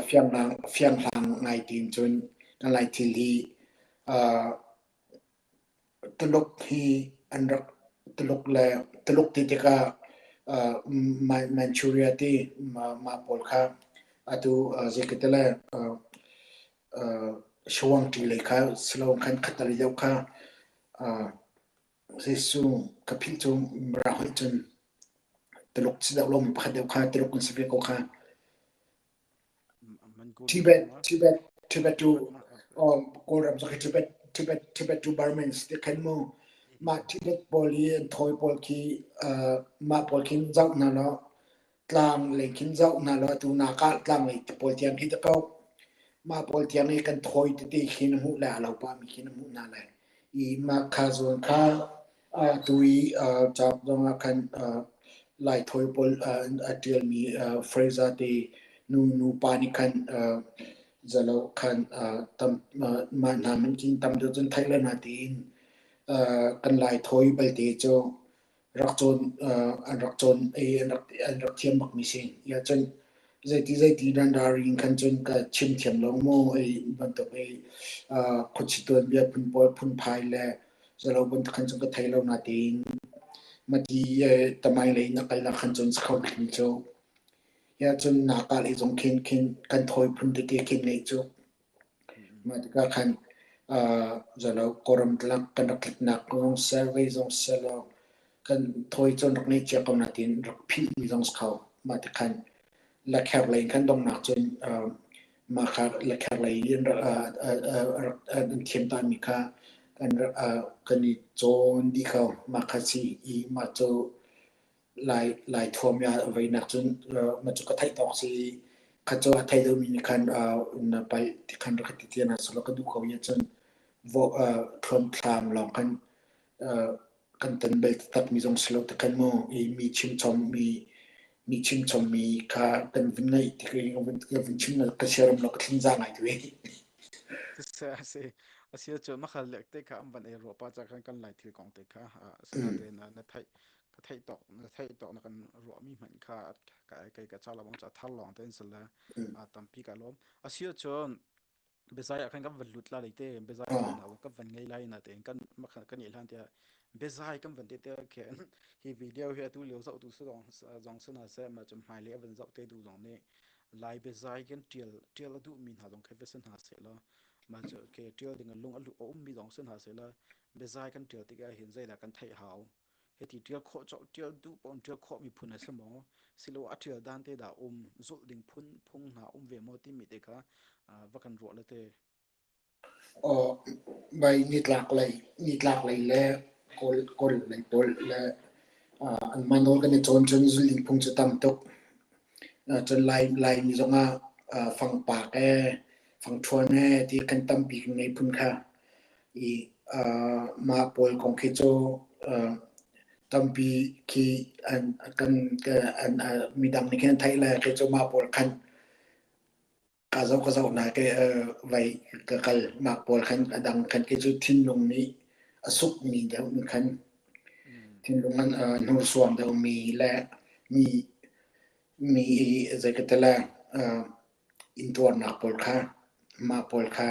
fiang fiang hlang ngai tin cun kan lai thil hi Tuluk hi an rak Tuluk le Tuluk ti tikah Manchuria ti mah pawl kha atu zei le Shawangṭi lei kha silo khan khatal deuh kha Jesuh ka philh cu Mirang holh cun Tuluk si deuh lomi pakhat deuh kha Tuluk an si ve ko kha. Tibet, Tibet, Tibet to Kawlram zong khi Tibet, Tibet, Tibet to Burmese ti khan mu. Mah Tibet pawl i an thawi pawl khi mah pawl khin zoh hna law Tlang lei khin zoh hna law atu nak ah tlang lei te pawl tiang khi ta ko. Mah pawl tiang i kan thawi tete khi na hmuh le a lo pahmi khi na hmuh hna lai. I mah kha zawn kha tu i cauk zong ah khan Lai thawi pawl a ṭialmi Fraser te Nu nu pa nih khan zalo khan tam mah hna man kin tam deuh cun theih le na tiin kan lai thawi balte cu rak cawn an rak cawn i an rak thiam bakmi si. Ya cun zeiti zeiti ralring khan cun ka chim thiam lo maw ei bantuk ei khuachi tuanbia phun pawl phunphai le zalo bantuk khan cun ka thei lo natein mati tamai lei na kalnak khan cun sakho bikmi cu ya cun nakal i zong khin khin kan thawi phun tete khin nei cu Mah tikah khan zalo kawlram tlak kan rak tliknak zong survey zong selaw kan thawi cun rak ngei cia ko natin rak philhmi zong si kho. Mah tikhan lakher lei in khan donghnak cun mah kha lakher lei in rak an thiam tami kha kan rak kan i cawn dih ko. Mah kha si i mah cu Lai Lai thuam i a veinak cun ma cu ka theih tawk si kha cu a thei deuhmi nih khan na palh ti khan rak ka ti tia na solo ka duh ko i cun thuamthlam lawng khan kan ton bal takmi zong si lo ti khan mu i mi chimchom mi mi chimchom mi kha kan vun ngaih ti ka vun chim ka siaram lo ka thlin za ngai tu Si si asi cu makhal lek te kha an van ei ruah pa cha khan kan lai thil kong te kha sinatein na theih ka theih tawk na theih tawk na kan ruahmi hmanh kha ka kei ka cha lawng cha thar lawng ten sala tampi ka lawm asi cun biazai ah khan kan van lut la leite biazai na kan van ngei lai na te kan kan i hlan tia biazai kan van te te khen hi video hi atu lio zoh tu zong zong sana se ma chum hmai le van zoh te du zong nih lai biazai kan tial tial adu mi hna zong khai vesan ha se la ma chu ke tial ding lung alu um mi zong san ha se la biazai kan tial tikah hin zeidah kan theih hau hiti ṭial khawh colh ṭial duh paoh in ṭial khawhmi phun a si maw silo a ṭial dan te dah um zulh ding phun phung hna um ve maw timi te kha va kan ruah le te. Aw bai nitlak lei nitlak lei le kawl kawl lei pawl le an mah nawl kan i cawn cun zulh ding phung cu tam tuk. Cun lai Laimi zongah fangpak ee fangṭhuan ee ti kan tampi kan ngei phun kha. I mah pawl kong khi cu tampi khi an kan an midang nih khin an theih le kei cu mah pawl khan ka zoh ka zoh hna ke vai ka kal mah pawl khan a dang khan kei cu thinlung nih a sukmi deuh in khan thinlung an hnursuang deuhmi le mi mi i zei ka ti le intuarnak pawl kha mah pawl kha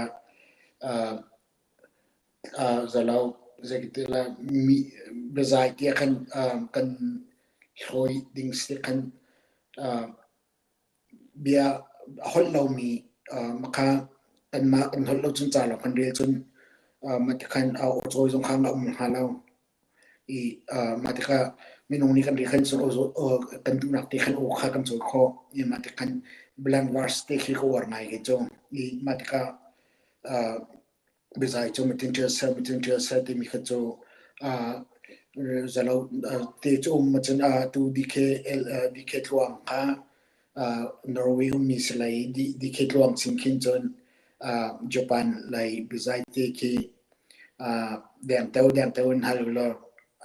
zalo zeikatila mi biazai tiah khan kan hlawi ding si khan bia a holh lomi makha kanmah kan holh lo cun ca lawng kan rel cun mah tikhan aw cawi zong kha a um hnga lo. I mah tikah minung nih kan ri khan cun kan duhnak te khan aw kha kan cawi khawh. I mah tikhan blank verse te khi ka uar ngai kei cu. I mah tikah biazai cu mitin ṭial seh mitin ṭial seh timi kha cu zalo te cu um cun tu DK DK Tluang kha Norway ummi si lei DK Tluang chin khin cun Japan lei biazai te khi dengteo dengteo in hal ulaw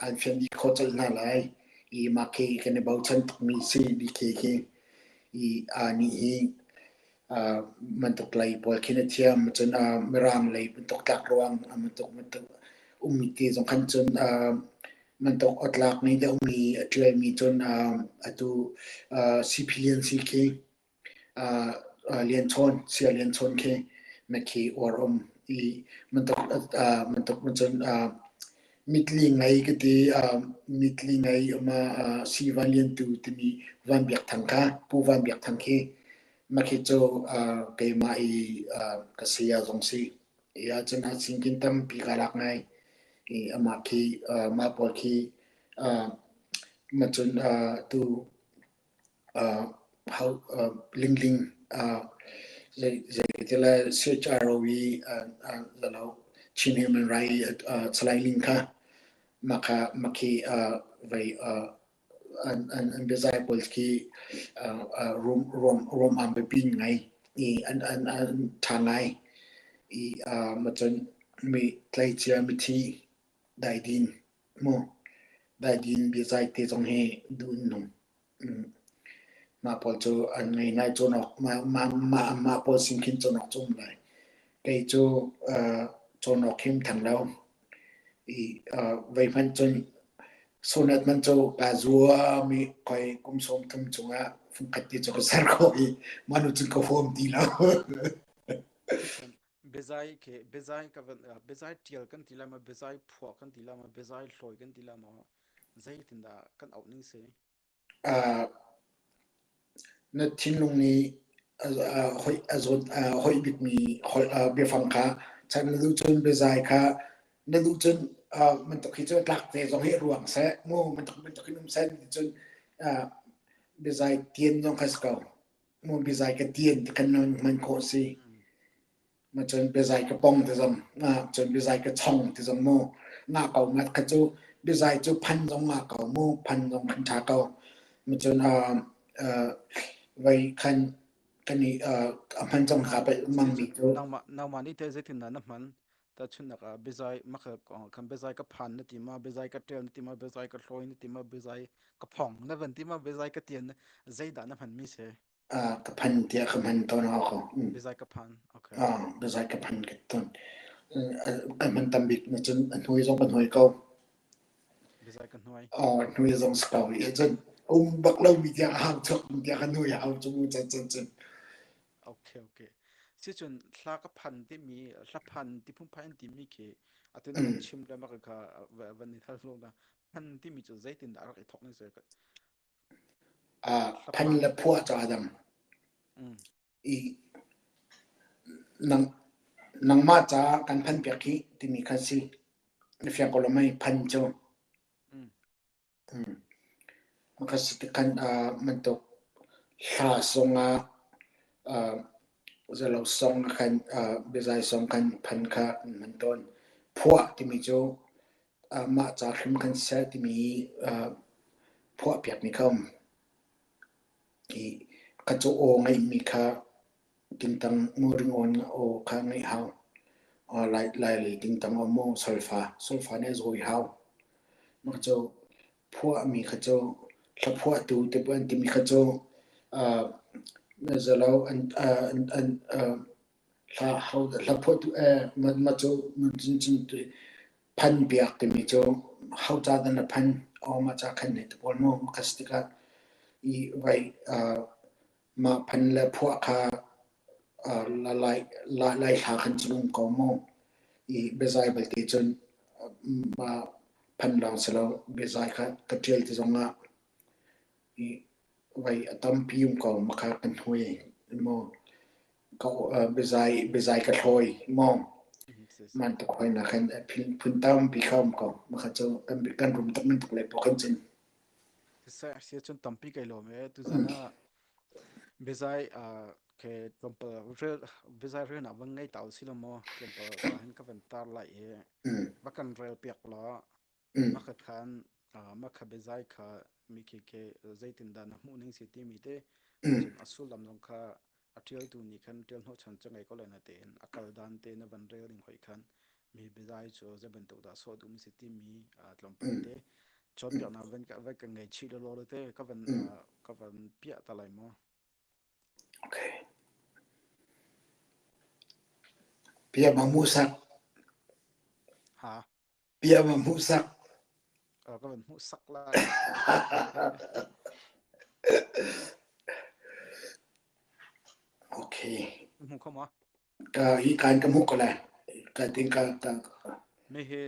an fian dih khawh colh hna lai. I mah khi kan i bochan tukmi si DK khi i nih hi bantuk lei pawl khin a thiam. Cun Mirang lei bantuk tlak ruang bantuk bantuk ummi te zong khan cun bantuk awtlak ngei deuhmi a ṭialmi cun atu CP Lian Si khi Lian Chawn, Saya Lian Chawn khi khi uar um i bantuk bantuk cun mitli ngei ka ti mitli ngei uma Si Van Lian Tu timi Van Biak Thang kha Pu Van Biak Thang khi Makhi cu keimah i ka saya zong si. I ahcun a singkin tampi ka lak ngai. I amah khi mah pawl khi macun tu Lingling zei ti le CHRO i Chin Human Rights Salai Ling kha mah kha makhi vei an biazai pawl khi ruam am biapi ngai i an ṭha ngai i macun mi tleicia mithi daidin mu daidin biazai te zong hi duh an nung. Mah pawl cu an ngei ngai cawn awk mah mah mah mah pawl sin khin cawn awk cu um lai. Kei cu uh, cawn awk him thang lo. I uh, vei hmanh cun sonet man cu kaa zuam i koi kum 30 chungah fungkhat ti cu ka ser khawh i mah nu cun ka huam ti lo. Sicun biazai khi biazai ka van biazai ṭial kan ti lai maw biazai phuah kan ti lai maw biazai hlawi kan ti lai maw zeitindah kan auh ning si? Uh, na thinlung nih a zawt a hoih bikmi biafang kha chan na duh cun biazai kha na duh cun bantuk hi cu tlak te zong hi ruang seh mu bantuk bantuk hin um seh ti cun biazai tian zong kha si ko mu biazai ka tian ti kan hman khawh si. Ma cun biazai ka pong ti zong cun biazai ka chong ti zong mu nga ko ngat kha cu biazai cu phan zong nga ko mu phan zong khan tha ko ma cun vai khan kan i a hman zong kha pa mang mi cu nangmah nangmah nih teh zeitindah na hman tahchunhnak ah biazai maka kan biazai ka phan na ti ma biazai ka ṭel na ti ma biazai ka hlawi na ti ma biazai ka phong na van ti ma biazai ka tian zeidah na hman mi si Ka phan tiah ka hman tawn hau ko. Biazai ka phan. Okay. Biazai ka phan ka tawn. Ka hman tam bik na cun a hnuai zong ka hnuai ko. Biazai ka hnuai. Hnuai zong si ko. Cun um bak lo mi tiang a hang chuak mi tiang ka hnuai hau cu mu cun cun cun. Okay okay. Si cun hla ka phan timi hla phan ti phunphai an timi khi atu na kan chim le mak kha van ni thal lo na phan timi cu zeitin dah rak i thok ni se Phan le phuah cu aa dang. I nang, nangmah caah kan phan piak hi timi kha si. Na fiang ko lo mei phan cu. Maka si tikhan bantuk hla zongah zalo song khan biazai song khan phan kha an hman tawn. Phuah timi cu mah ca hrim kan seh timi phuah piakmi kha um. I ka cu aw ngeihmi kha tingtang ringawn aw kha ngeih hau. Lai Lailei tingtang aw maw solfa solfa nih a zawi hau. Mah cu phuahmi kha cu hlaphuahtu te an timi kha cu zalo an an hla hlaphuahtu mah cu Phan piak timi cu ho ca dah na phan? Aw mah ca khan hei ti pawl mu. Kha si tikah i vai mah phan le phuah kha lai lai hla khan cu um ko mu. I biazai belte cun mah phan lawng si lo biazai kha ka ṭial ti zong ah i vai a tampi um ko ma kha kan hui mu. Biazai biazai ka hlawi maw man tuk hoi na khan phun tampi kha um ko maka cu kan kan rum tuk min tuk le po kan cin Si cun tampi kai lawm e tuzan ah biazai ke tlawmpal rel biazai rel nak van ngei tau si lo maw tlawmpal ka hin ka van tar lai e va kan rel piak la Mah khan mah kha biazai kha mi khi khi zeitindah na hmuh ning si timi te cun a sullam zong kha a ṭialtu nih khan ṭial hnawhchan cu ngei ko lai na tein a kal dan te na van rel ding hoi khan mi biazai cu zei bantuk dah sawh duhmi si timi tlawmpal te cawnpiaknak van ka van ka ngei chih lawlaw te ka van ka van piah ta lai maw? Okay. Pia ma musak. Ha. Bia ma hmuhsak. Ka van hmuhsak lai. Okay. Hmu kho ma? Ka hi kan ka hmuh ko lai. Ka ting ka ka. Me he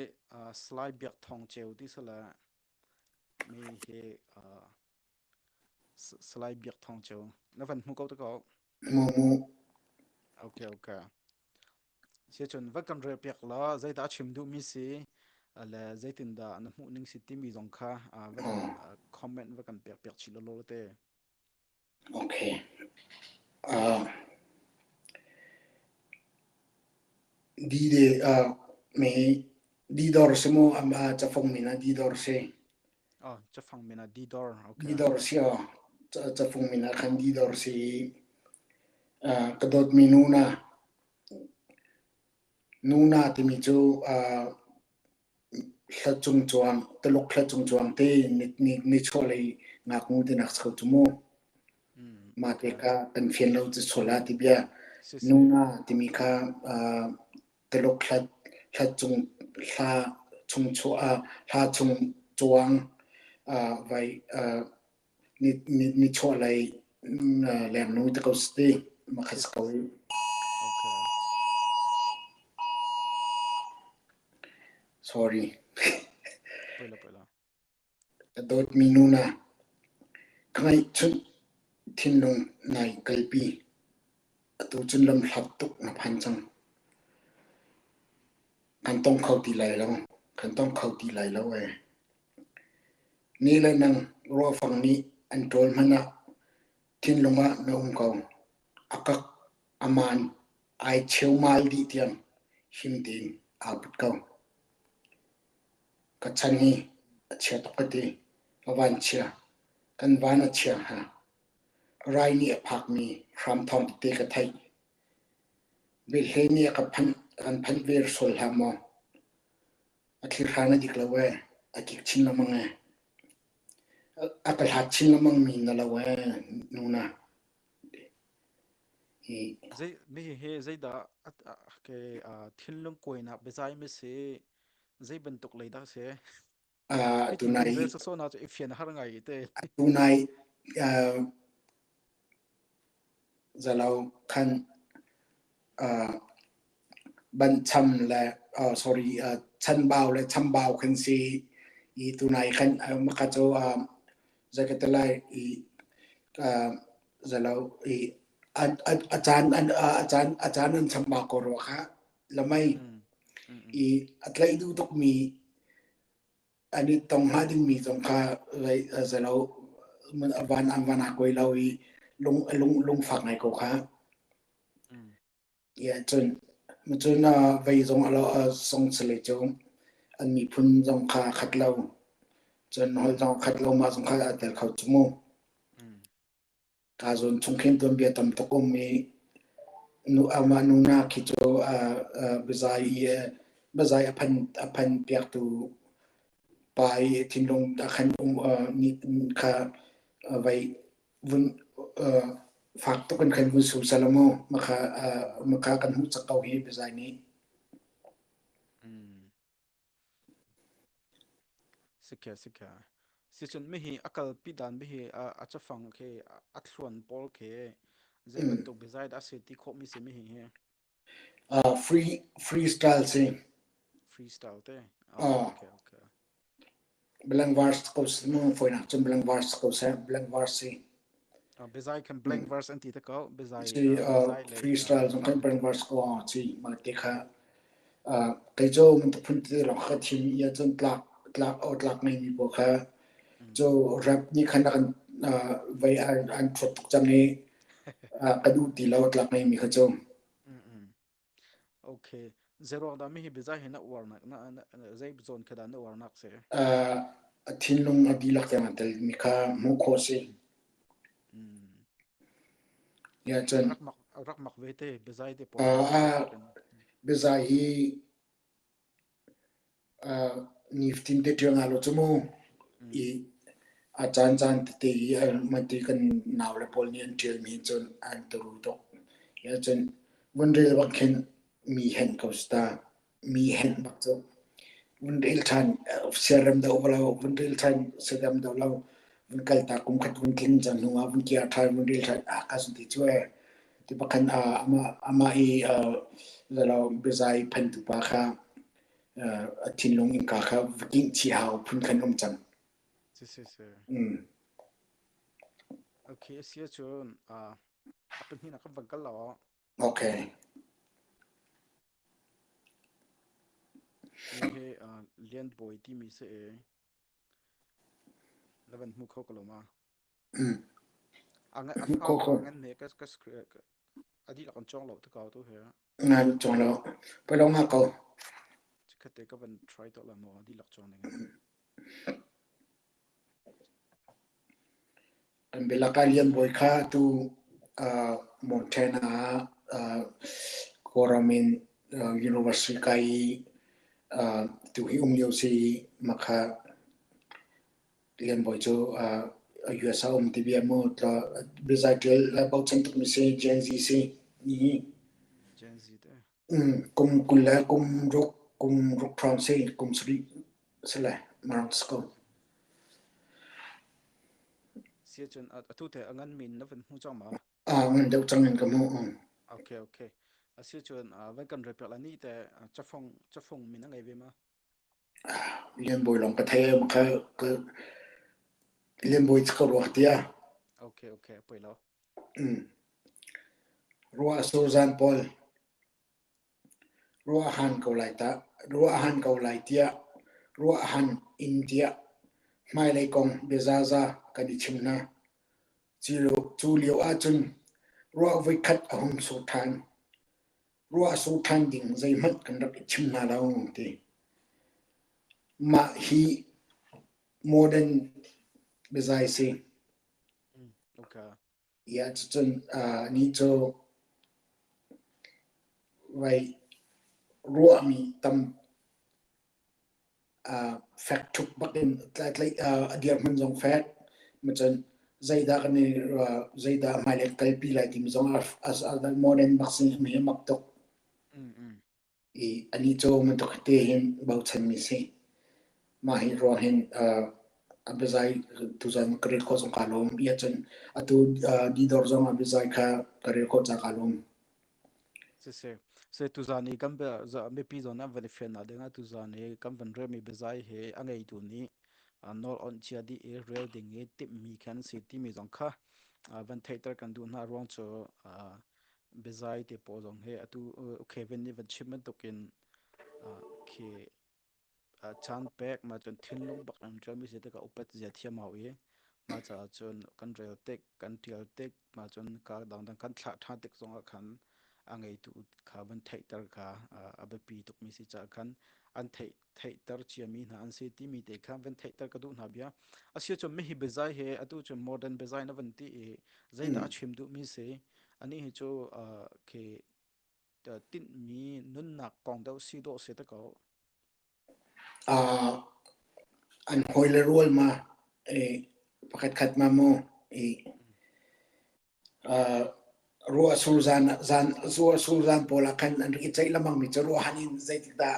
slai biak thong cheu ti sala me he Salai Biak Thawng Ceu. Na van hmu ko te ko. Mu mu. Okay okay. Siacun va kan rel piak la zeidah chim duhmi si le zeitindah na hmuh ning si timi zong kha va kan comment va kan pek piak chih lolo te. Okay. Uh, di de uh, me di dor se mo am cafong mina di dor se Oh, cafang min ah Didor. Okay. Didor si aw. Cafung min ah khan Didor si uh, ka dawtmi nuna nuna timi cu uh, hla cung cuang Tuluk hla cung cuang te ni ni ni chuahlei ngaknu tinak si ko cu mu. Mah te Okay. kha kan fian lo cu sual ah ti bia. Siseh. Nuna timi kha Tuluk hla cung hla chung chuah hla chung cuang vai nichuahlei lengnu te ko si makhat si ko Siseh. Okay. Sorry. Poi lo poi lo. Ka dawtmi nu na ka ngaihchunh thinlung nai kalpi. Atu cun lamhlat tuk na phan cang. Kan tong kho ti lai lo. Kan tong kho ti lai lo ee. Ni le nang ruafang nih an ṭawl hmanh ah thinlung ah na um ko. A kak, a maan, ai cheumal dih tiang him tein aa put ko. Ka chan hi a chia tuk ka ti. Ka van chia. Kan van a chia hnga. Rai nih a phakmi hramthawng tete ka theih. Velhle nih a ka phanh, a kan phanh ve sual hlah maw? A thlihran a dik lo ee. A kik chin lengmang ee. A ka hlat chin lengmang mi na lo ee, nuna. Hi. Zei mi hi zeidah ke thinlung kuainak biazai mi si zei bantuk lei dah si? Uh, Hi ti tunai vun rel sawsawh na cu i fian a har ngai te. tunai zalo khan ban cham le sorry chanbau le chambau khan si i tunai khan maka cu zakatalai i zalo i a caan a caan a caan an chambau ko rua kha lamai i a tlaih duh tukmi an i tong hnga dingmi zong kha zalo van an van a koi lo i lung lung lungfak ngai ko kha. Yeah, cun cun vei zong alo song sale cu an miphun zong kha khat lo cun hol zong khat lo ma zong kha a tel kho chu mu. Ka zawn chung khin tuanbia tam tuk um i nu amah nuna khi cu biazai i biazai a phan a phan piaktu pa i thinlung a khan um nih kha vai vun fak tuk in khan vun su sala mu makha makha kan hmuh cak ko hi biazai nih. Sikhe sikhe. Sicun mihi a kalpi dan mihi a cafang khi a thluan pawl khi zei bantuk biazai dah a si ti khawhmi si mihi hi. Free freestyle si. Freestyle te. Oh, okay, okay. Blank verse ko mu foinak cun blank verse ko seh blank verse si. Biazai kan blank verse an ti te ko biazai Si freestyle zong kan blank verse ko chi ma te kha kei cu mun phun te lawng kha thim i cun tlak tlak o tlak ngei mi pawl kha cu rap nih khan kan vei an thut tuk cang i ka duh ti lo tlak ngei mi kha cu. Okay. Zeruang dah mi hi biazai hi na uar nak na zei zawn kha dah na uar nak si? A thinlung a dihlak tiang a tel mi kha hmuh khawh si. Ya cun Rak mak rak mak ve te biazai te pawl hi. Biazai hi nifatin te ṭial nga lo cu mu. I a caancaan tete i mati kan naule pawl nih an ṭialmi cun an turu tuk. Cun vun rel bak khin mi henh ko si ta. Mi henh bak cu. Vun rel ṭhan siarem deuh va lo, vun rel ṭhan siarem deuh lo. Vun kal ta kum khat vun tling cang hnu ah vun kir ṭhan vun rel ṭhan ah ka sun ti cu ee. Ti bakhan amah amah i biazai phantu pa kha a thinlung innka kha va kingh chih hau phun khan um cang. Si si si. Mm. Okay, a si ahcun a pahnihnak kan van kal lo. Okay. Mi hi Lian Bawi timi si i na van hmu kho ko lo ma? Mm. A Hmu kho a kho. ngan ne ka ka a dihlak an cawng lo te ko tu he. Ngan cawng lo. Palo nga ko. Chikkhat te ka van try to la maw dihlak cawng ning. Kan bilaka Lian Bawi kha tu uh, Montana uh, Kawlram in uh, University kai uh, tu hi um lio si makha Lian Bawi cu uh, US a um ti bia mu biazai ṭial bochan tukmi si Gen Z si ni Gen Z te. Kum 20 le kum ruk kum ruk hrawng si kum sarih si le marang si ko. Si cun atu te a ngan min na van hmu cang ma? Ah ngan deuh cang in ka hmuh. Okay okay. Asi cun van kan rel piak la ni te cafung cafung min a ngei ve ma? Lian Bawi lawng ka thei kha ka Lian Bawi ka ruak tiah. Okay okay poi lo. Ruah sur zan pawl ruah a han ko lai tah, ruah a han ko lai tiah, ruah a han in tiah hmailei kong biazaza kan i chim hna. Cu lio ahcun ruah voikhat a hung sur ṭhan. Ruah a sur ṭhan ding zeihmanh kan rak i chim hna lo ti. Mah hi modern biazai si. Okay. Ia cucun ni cu vai ruahmi tam fek ṭhup bak in tlaih a dirhmun zong fek macun zeidah kan i zeidah hmailei kalpi lai timi zong a modern bak si mi mak tuk. I anih cu bantuk te hin bochanmi si. Mah hi ruang hin a biazai tuzan ka rel khawh zong kaa lawm. Ia cun atu didor zong a biazai kha ka rel khawh ca kaa lawm. Siseh, se tuzan i kan mipi zawn an van i fiannak dingah tuzan i kan van relmi biazai he a ngeitu nih nawl onh cia dih i rel ding i timhmi khan si timi zong kha van theihter kan duh hna ruang cu biazai te pawl zong he atu Kevin nih van chim bantukin khi caan pek ma cun thinlung bak in ṭialmi si tikah upat zia thiam hau i mah caah cun kan rel tik kan ṭial tik mah cun ka dangdang kan thlah ṭhan tik zongah khan a ngeitu kha van theihter kha a biapi tukmi si caah khan an theih theihter ciami hna an si timi te kha van theihter ka duh hna bia. Asiahcun mihi biazai he atu cun modern biazai na van ti i zeidah a chim duhmi si anih hi cu khi tinhmi nunnak kong deuh si dawh si te ko. Uh, an hawi le rual ma eh, pakhat khat ma mu i uh, ruah sur zan zan ruah sur zan pawl ah khan an rak i ceih lengmang mi cu ruah han in zeitik dah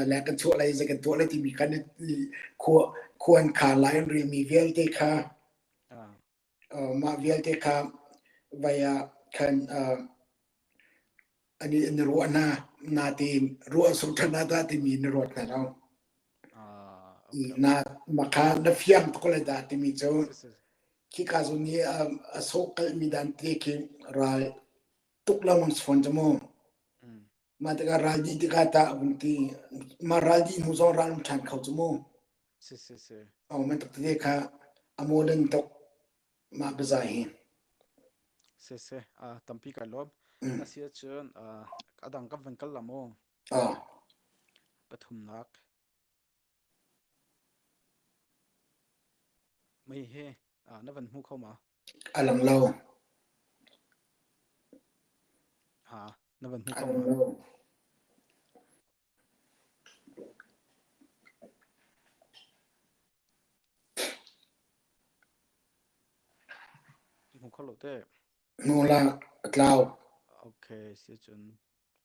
le kan chuah lai zei kan tuah lai timi khan khua khuan kha lai an ril mi vialte kha mah vialte kha vai ah khan an i an ruah hna natein ruah sur ṭhan ah dah timi na ruat hna lo. Na makha na fiang tuk lai dah timi cu khika zawn i a sawh kalhmi dan te khi ral tuk lengmang si fawn cu mu. Mah tikah ral dih tikah tah vun ti mah ral dih hnu zong ral um ṭhan kho cu mu. Si si si. Oh man tuk tete kha a modern tuk mah biazai hi. Si si tampi kai lawm. Asi ahcun a dang kan van kal la mu. Ah. Pathumnak. Mei he na van hmu kho ma? A lang lo. Ha, na van hmu A kho lang ma? lo. Hmu kho lo te. Hnu la a tlau. Okay, si cun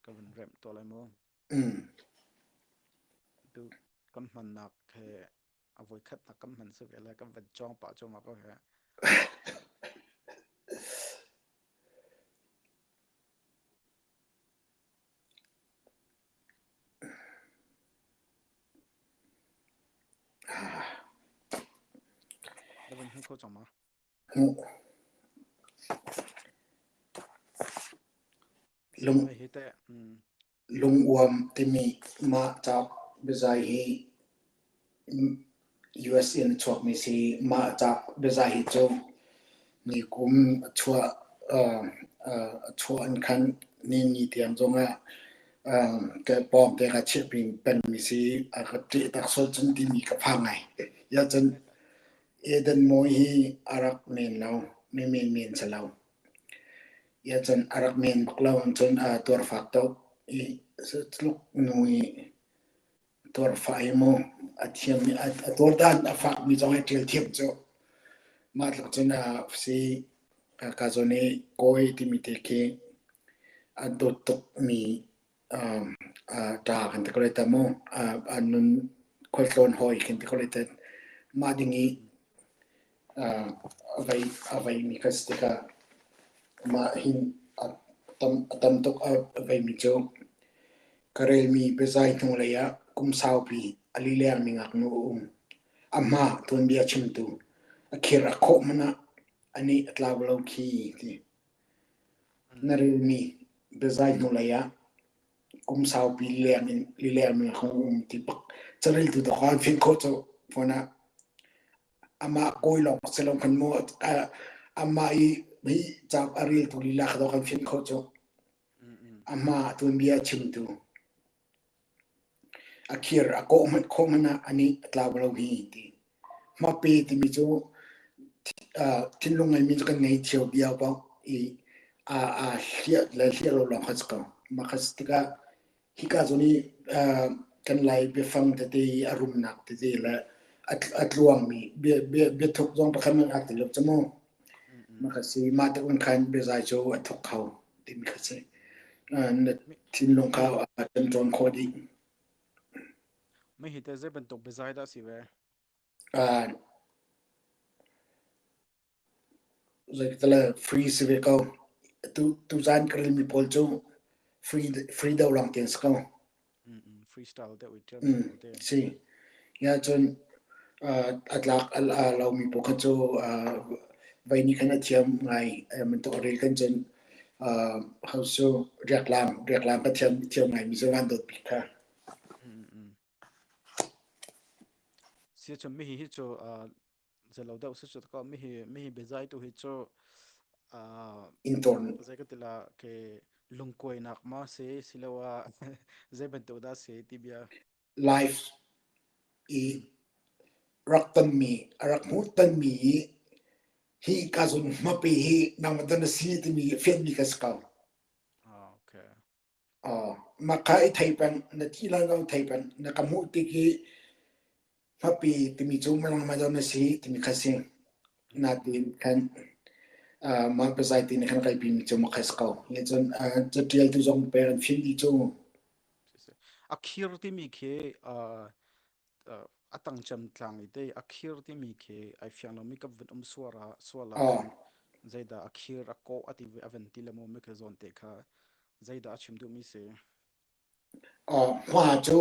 ka van remh to lai mu. Mm. Tu kan hmannak he a voikhatnak kan hman si ve le kan van cawng pah cuahmah ko he. Na van hmu kho cang ma? Hmuh. Lung, Hi teh, mm. Lunguam timi mah cauk biazai hi US in a chuakmi si. Mah cauk biazai hi cu nikum a chuah a chuah in khan nini tiang zongah ka pawngte ka chiah pengmi si. A ka ṭih tak sual cun timi ka phang ngai. Ya cun Eden Mawi hi a rak men lo, mi men men si lo. Cun a rak men bak lo cun a tuarfak tuk i tluk nu i tuarfah hi mu a thiam i a tuardan a fakmi zong hi ṭial thiam cu. Mah tluk cun si ka zawn i kawi timi te khi a dawt tukmi ṭa kan ti ko lai ta mu. A nun khualtlawn hawi kan ti ko lai ta. Mah ding i a veimi kha si tikah mah hin a tam tuk a veimi cu ka relmi biazai hnulei ah kum saupi a lilengmi ngaknu a um. A hma tuanbia chimtu a khir a khawh hmanh ah anih a tlau lo khi ti. Na relmi biazai hnulei ah kum saupi leng in lilengmi a hung um ti bak careltu dawk ah an fim khawh cu phone ah amah kawi lawng si lo khan mu amah i hi cauk a reltu lila kha dawk an fim khawh cu. Amah tuanbia chimtu. A khir a kawh hmanh khawh hmanh ah anih a tlau lo hi ti. Hmape timi cu thinlung ngeimi cu kan ngei cio bia paoh i aa hliah le hliah lo lawng kha si ko. Mah kha si tikah hika zawn i kan Lai biafang tete i a rumnak tete le a tluangmi biathuk zong pakhat hmanh aa tel lo cu mu. Mah kha si. Mah tluk in khan biazai cu a thuk kho timi kha si. Na thinlung kha a ṭemṭawn khawh dih. Mei hi teh zei bantuk biazai dah si ve? Zeitale free si ve ko. Tu tuzaan ka relmi pawl cu free free deuh lawng te an si ko. Freestyle deuh i ṭialmi pawl te. Si. Ya cun a tlak a lomi pawl kha cu vei nih khan a thiam ngai bantuk a rel kan cun hosu riaklam riaklam ka thiam thiam ngai mi cu van dawt bik kha. Si cun mi hi cu zelo deuh si cu ko mi hi mi hi biazai tu hi cu Intorn zei ka tila ke lungkuainak ma si siloah zei bantuk dah si ti bia life i rak tonmi a rak hmuh tonmi i hi ka zun hmape hi nangmah don a si timi fianmi ka si ko. Ah, okay. Mah kha i thei peng, na thih lai lo thei peng, na ka hmuh tik i hmapi timi cu nangmah zawn na si timi kha si. Natin khan mah biazai ti nih khan kai pimi cu mah kha si ko. Cun caṭialtu zong pek an fim dih cu. A khir timi khi a tang cem tlang i te a khir timi khi ai fiang lomi ka vun um suara suala khan zeidah a khir a kawh a ti a van ti le maw mi kha zawn te kha zeidah a chim duhmi si? Hma cu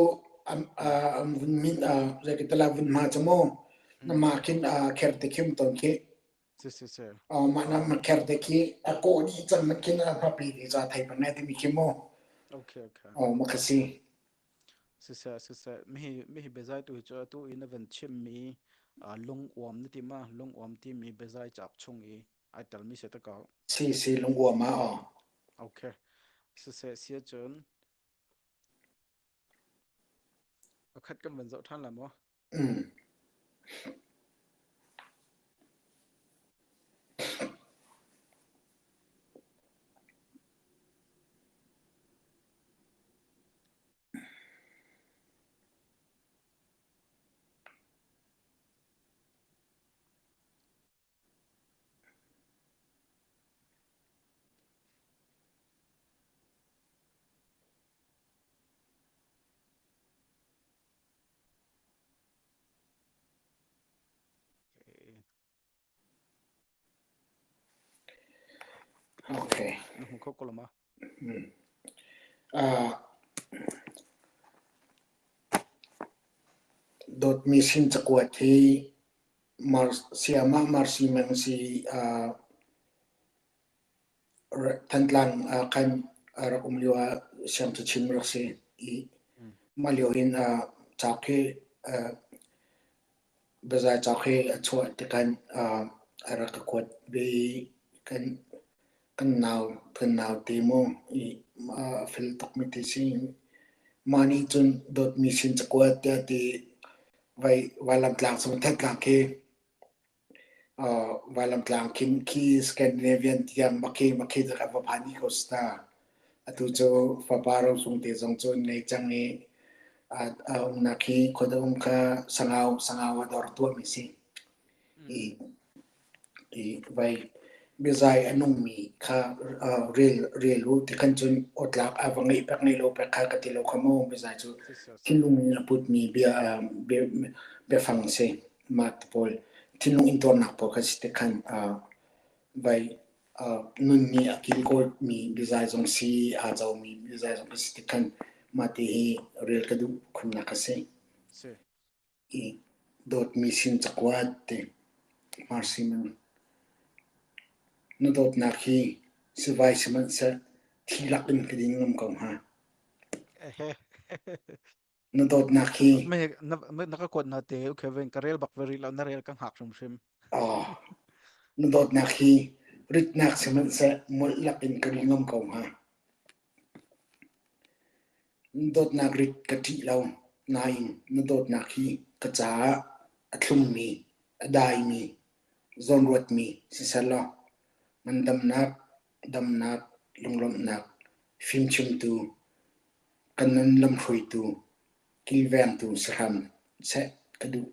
an vun min zeikatala vun hma cu mu na ma khin kher te khim ton khi Si si si. Mah na ma kher te khi a kawh dih cang man khin a hmapi ti ca thei pang ngai timi khi mu. Okay okay. Ma kha si. Siseh siseh mihi mihi biazai tu hi cu atu i na van chimmi lunguam na ti ma lunguam timi biazai cauk chung i ai telmi si te ko. Si si lunguam ah aw. Okay. Siseh si ahcun pakhat kan van zoh ṭhan la maw? Mm. Okay. Na hmu kho ko lo ma? Mm. Uh, dawtmi sin cakuat hi Mar Siamah Marsi Meng si uh, Thantlang ah khan a rak um lio ah siangcachim rak si i mah lio hin cauk hi biazai cauk hi a chuah tikhan a rak ka kuat ve i kan kan nau kan nau te mu i a fel tukmi te si. Mah nih cun dawtmi sin cakuat tiah ti vai vailamtlang chung Thantlang khi Vailamtlang khin khi Scandinavian tiang makhi makhi cu kan va phan dih ko si ta. Atu cu fapa rosung te zong cu an ngei cang i a umnak hi khuadawm kha Sangau Sangau a dor tuahmi si. I. I vai biazai a nungmi kha rel rel u ti khan cun awtlak a va ngeih pek ngeih lo pek kha ka ti lo kha mu biazai cu Si si si. thinlung in a putmi bia bia biafang si mah te pawl thinlung intuarnak pawl kha si te khan vai nun nih a kilkawimi biazai zong si aa comi biazai zong si te khan mah ti hi rel ka duh khunnak a si. Si. I dawtmi sin cakuat ti Marsiman na dawtnak hi sivai sihmanhseh thi lak in ka din ngam ko hnga. Ehe. Na dawtnak hi Me na na ka kuat na te okay ven ka rel bak very lo na rel ka hngak hrimhrim. oh, na dawtnak hi ritnak sihmanhseh molh lak in ka ri ngam ko hnga. Na dawtnak rit ka ṭih lo, nain na dawtnak hi ka caah a thlummi, a daimi, zawnruatmi siseh law ngandamnak, damnak, lunglawmhnak, fimchimtu, ka nun lamhruaitu, kilvengtu si hram seh ka duh.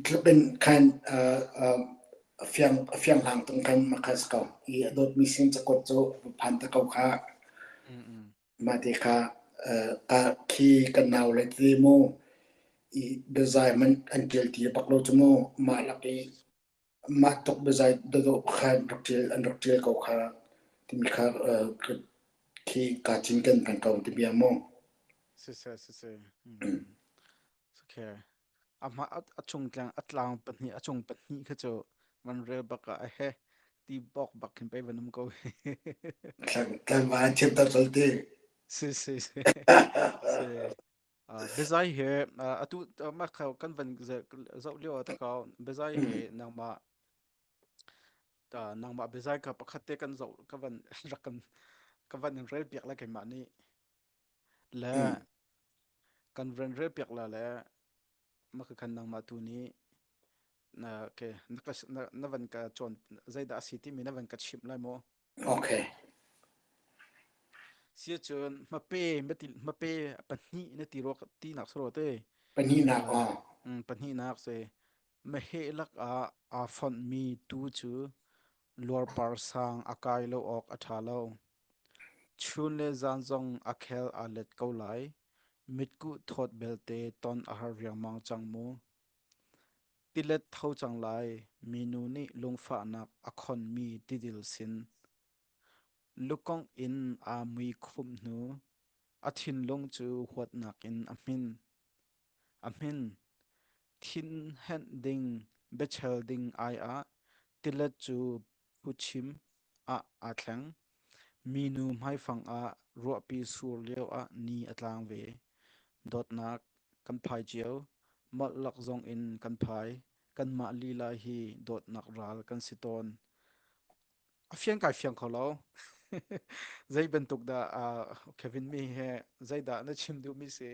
Tluk in khan a fiang a fiang hlang tung khan makha si ko. I a dawtmi sin cakuat cu va phan te ko kha. Mah te kha ka khi kan nau le te mu i biazai man an ṭial ti bak lo cu mu mah lak i mah tuk biazai dawdawh kha rak ṭial an rak ṭial ko kha timi kha khi kaa cinken peng ko ti bia mu. Siseh siseh. Okay. A hma a chung tlang a tlang pahnih a chung pahnih kha cu van rel bak ah a he ti bok bak khin pei van um ko. Tlangval an thiam ter col ti. Si si si. Si. Biazai he atu mah kha kan van zoh lio ah takau biazai he nangmah nangmah biazai kha pakhat te kan zoh ka van rak kan ka van in rel piak la keimah nih le kan van rel piak la le maka khan nangmah tu nih na ke na ka na van ka cawn zeidah a si timi na van ka chimh lai maw? Okay. Si cun hmape hmape pahnih na ti ruak ti nak saro te. Pahnihnak aw. Pahnihnak se meheh lak ah aa fonhmi tu cu luarpar sang a kai lo awk a ṭha lo. Chun le zan zong a khel aa let ko lai. Mitkuh thawt belte ton a har riangmang cang mu. Tilet tho cang lai, minu nih lungfahnak a khonmi tidil sin. Lukongh in aa mui khumh hnu, a thinlung cu huatnak in a hmin. A hmin. Thinhenh ding, biachel ding ai ah tilet cu phuchim ah aa thleng. Minu hmaifang ah ruahpi sur lioah ni a tlang ve. Dawtnak kan phai cio, molh lak zongin kan phai. Kanmah lila hi dawtnak ral kan si tawn. A fiang kai fiang kho lo. Zei bantuk dah uh, Kevin mi he zeidah na chim duhmi si?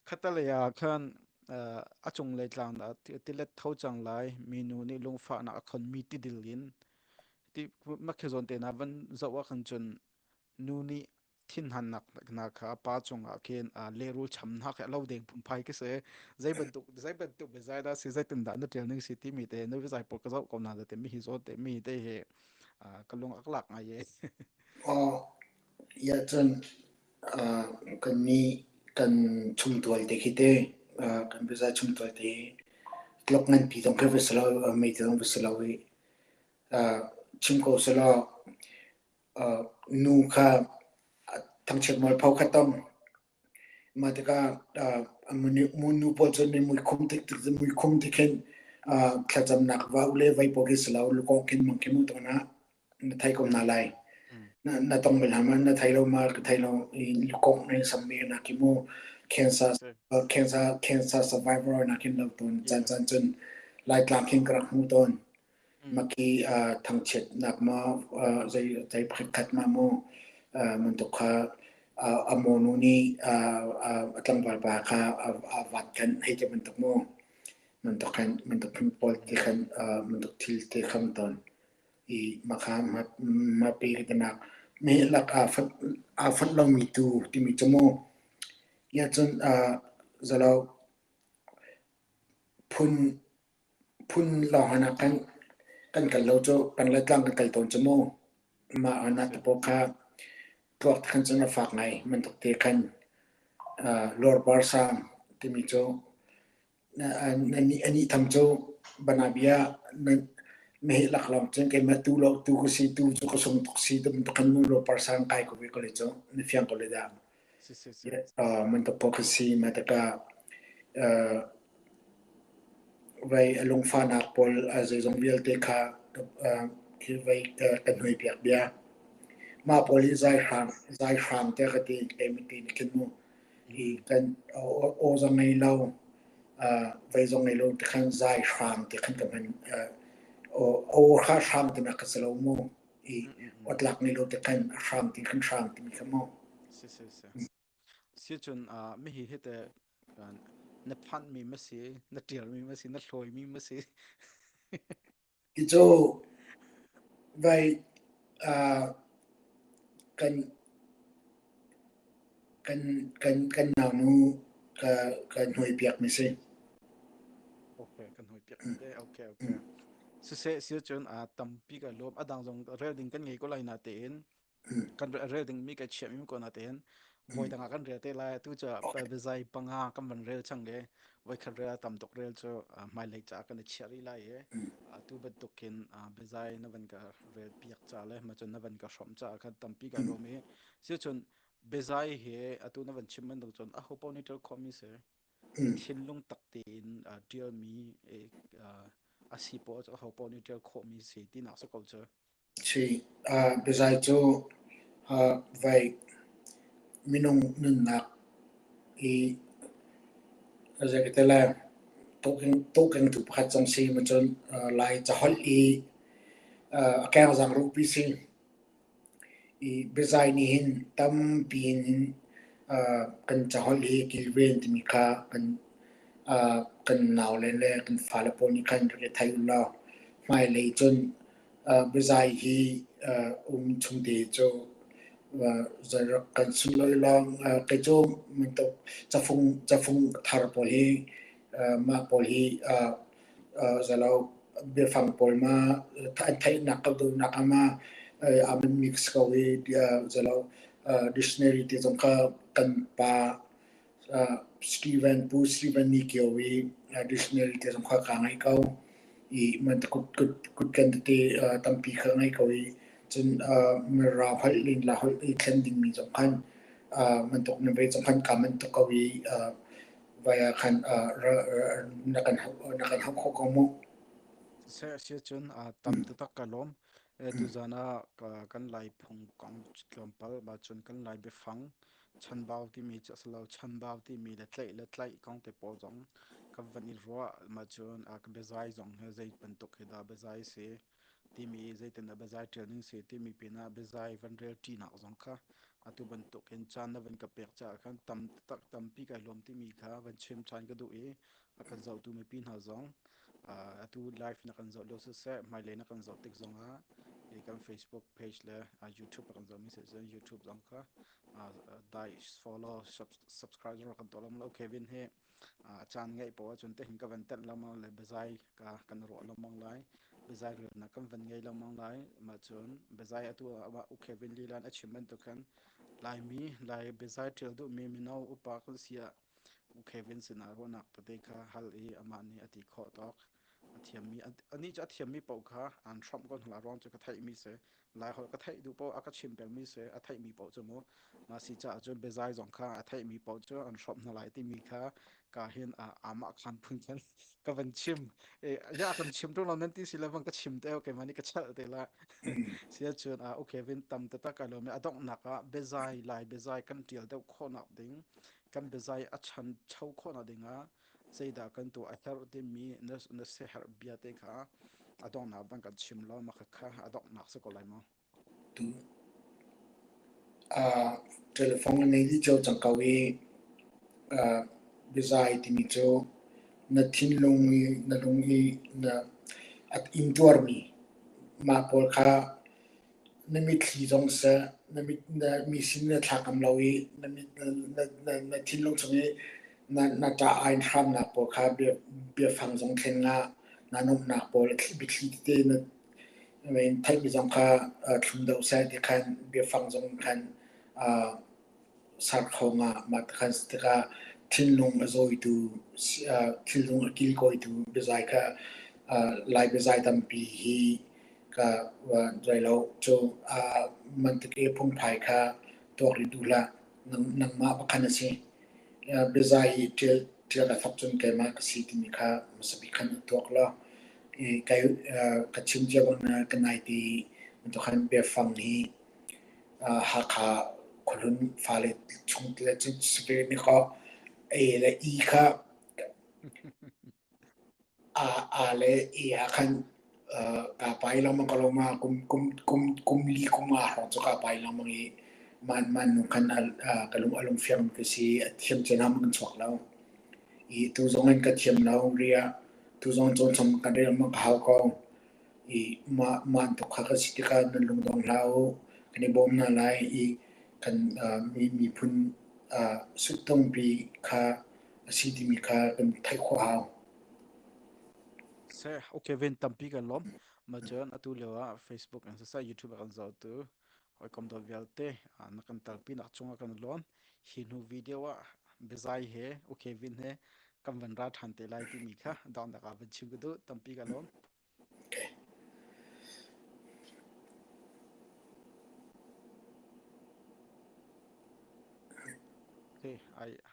Khatalei ah khan uh, a cunglei tlang dah tilet tho cang lai. Minu nih lungfahnak a khonmi tidil in ti makhe zawn te na van zoh ah khan cun nu nih thinhannak na kha pa cungah khin lehrul cham hna kha lo deng phunphai khi si zei bantuk zei bantuk biazai dah si zeitin dah na ṭial ning si timi te na biazai pawl ka zoh ko na te mi hi zawn te mi te hi ka lung ak lak ngai ye Oh, ya cun kan nih kan chumtual te khi te kan biazai chumtual te tlok ngan pi zong khi va si lo mei te zong va si lo i chim ko selaw nu kha thangchiat mualpho kha tong. Mah tikah nu pawl cu mi muikhum tik muikhum ti khin thlacamnak va u le vei pawl khi si lo lukawng khin mang khi mu tawn ah na thei ko hna lai. Na tong bal hna ma na thei lo ma ka thei lo i lukawng ne sammi na ki mu cancer cancer cancer survivor na kin lo tawn caan caan cun Laitlang khin ka rak hmu tawn. Maki thangchiatnak maw zei zei pakhatkhat ma mu bantuk kha a mawnu nih a tlangval pa kha a vat khan hei ti bantuk mu bantuk khan bantuk phun pawl ti khan bantuk thil te kham tawn i makha ma pe nak me lak aa fonh aa fonh lomi tu timi cu mu ya cun zalo phun. Phun lawng han ah khan kan kal lo cu kan Laitlang kan kal tawn cu mu. Mah han ah Siseh. te pawl kha tluak te khan cun a fak ngai. Bantuk te khan lawr par sang timi cu anih tham cu banabia meheh laklawng cun keimah tu lo tu ka si tu cu ka sung tuk si tu bantuk khan mu lawr par sang kai ko ve ko le cu na fiang ko le dah. Siseh. Bantuk pawl ka si ma tikah Vei a lungfahnak pawl a zeizong vialte kha vei ka hnuaipiak bia. Mah pawl hi zaihrang tiah ka ti keimah ti nih khin mu. Hi kan aw zong ngei lo, vei zong ngei lo ti khan zaihrang ti khan ka hman. Aw kha hrang tinak ka si lo mu. I awtlak ngei lo ti khan a hrang ti khan hrang timi kha mu. Si si si. Sicun mihi hi teh na phanhmi ma si, na ṭialmi ma si, na hlawimi ma si? Hi cu vai kan kan kan kan naunu ka ka hnuaipiakmi si. Okay, kan hnuaipiakmi te. Okay, okay. Siseh sicun tampi ka lawm. A dang zong rel ding kan ngei ko lai natein kan rel ding mi ka chiah mi ko na tein voi dang ah kan rel te lai tu cu biazai panga kan van rel chang le voi khat rel tam tuk rel cu hmailei ca kan i chiah rih lai i tu bantukin biazai na van ka rel piak ca le ma cun na van ka hrawm ca khan tampi ka lawm i si cun biazai he atu na van chim bantuk cun a ho paoh nih ṭial khawhmi si thinlung tak tein ṭialmi a si poah cu a ho paoh nih ṭial khawhmi si tinak si ko cu. Biazai cu vai minung nunnak i zei ka ti lai tawkengtu pakhat zong si macun Lai caholh i a kengzang ruhpi si. I biazai nih hin tampi in hin kan caholh hi kilven timi kha kan kan naule le kan fale pawl nih khan rak i thei u law hmailei cun Biazai hi um chungte cu zei rak kan sunlawi lawng kei cu bantuk cafung cafung thar pawl hi mah pawl hi zalo biafang pawl ma an theihnak ka duhnak ah ma aa man mix ko i zalo dictionary te zong kha kan pa Steven Pu Steven Ni Kio i dictionary te zong kha kaa ngaih ko i man kut kut kutken tete tampi kha ngei ko i cun Mirang holh in la holh i thlen dingmi zong khan mantuk na ve zong khan kaa manh tuk ko i vai ah khan na kan na kan hauh khawh ko mu. Seh si cun tam taktak ka lawm. Tuzan ah kan Lai phung kong tlawmpal ma cun kan Lai biafang chanbau timi cu a si lo chanbau timi le tlaih le tlaih kong te pawl zong kan van i ruah ma cun ka biazai zong hi zei bantuk hi dah biazai si timi zeitin dah biazai ṭial ning si timi pinah biazai van rel ṭinak zong kha atu bantuk in caan na van ka pek caah khan tam tak tampi kai lawm timi kha van chim ṭhan ka duh i a kan zohtu mipi hna zong atu live na kan zoh lio siseh hmailei na kan zoh tik zongah i kan Facebook page le YouTube a kan zohmi siseh YouTube zong kha dai follow subscribe zong kan tuah lo Kevin hi a caan ngeih poah cun te hin ka van tenh lengmang le biazai ka kan ruah lengmang lai biazai relnak kan van ngei lengmang lai mah cun biazai atu ah u Kevin Lilan a chim bantuk khan Laimi Lai biazai ṭial duhmi mino upa kan si ah U Kevin sinah ruahnak tete kha hal i amah nih a ti khawh tawk. A thiammi anih cu a thiammi paoh kha aan hrawmh ko hna ruang cu ka theihmi si. Laiholh ka theih duh paoh a ka chim pengmi si. A theihmi paoh cu mu. Mah si caah cun biazai zong kha a theihmi paoh cu an hrawmh hna lai timi kha ka hin amah khan phun khan ka van chim. E, ya kan chim ṭung lo nan ti si le bang ka chim te keimah nih ka chalh te la. Sia cun u Kevin tam taktak kai lawm i a donghnak ah biazai lai biazai kan ṭial deuh khawhnak ding kan biazai a ṭhancho khawhnak dingah zeidah kan tuah a herh timi na, na siaherh bia te kha a donghnak van kan chim law mah kha a donghnak si ko lai maw? Tu uh, telephone na nei dih cio cang ko i uh, biazai timi cu na thinlung i na lung i na a intuarmi mah pawl kha Na mitthli zong seh, na mit na mi sin na thlak ngam lo i na mit na na na thinlung chung i na na ṭah ai hramnak pawl kha bia biafang zong thlen ngah. Naa nuamhnak pawl a thli biathli tete na theihmi zong kha thlum deuh seh ti khan biafang zong khan ser kho nga. Mah ti khan si tikah thinlung a zawitu, thinlung a kilkawitu biazai kha Lai biazai tampi hi ka rei lo. Cu man tik i phungphai kha tuak rih duh hlah. Nangmah pakhat na si. Biazai hi ṭial ṭial a thawk cun keimah ka si timi kha hmasa bik khan i tuak law ka chim cia bang na ka nai ti bantuk khan biafang hi Hakha khuahlun fale chung le cu si ve ni kaw A le E kha A A le E ah khan kaa pai lengmang ko lo ma kum kum kum kum li kum nga hrawng cu kaa pai lengmang i man man nu khan ka lung a lung fiang ka si a thiam cun ham kan chuak lo i tu zong in ka thiam lo ria tu zong cawn chom kan rel ma ka hau ko i mah man tuk kha ka si tikah nan lung dong hlah u kan i bawm hna lai i kan miphun suttung-pi kha a si timi kha kan theih khawh hau. Sir, okay, ven tampi kan lawm. Ma cun atu lio ah Facebook an siseh YouTube kan zohtu hawikom dawt vialte na kan talpi nak cungah kan lawm. Hi hnu video ah biazai he okay vin he kan van ra ṭhan te lai timi kha donghnak ah van chim ka duh. Tampi ka lawm. Okay. Okay, ai.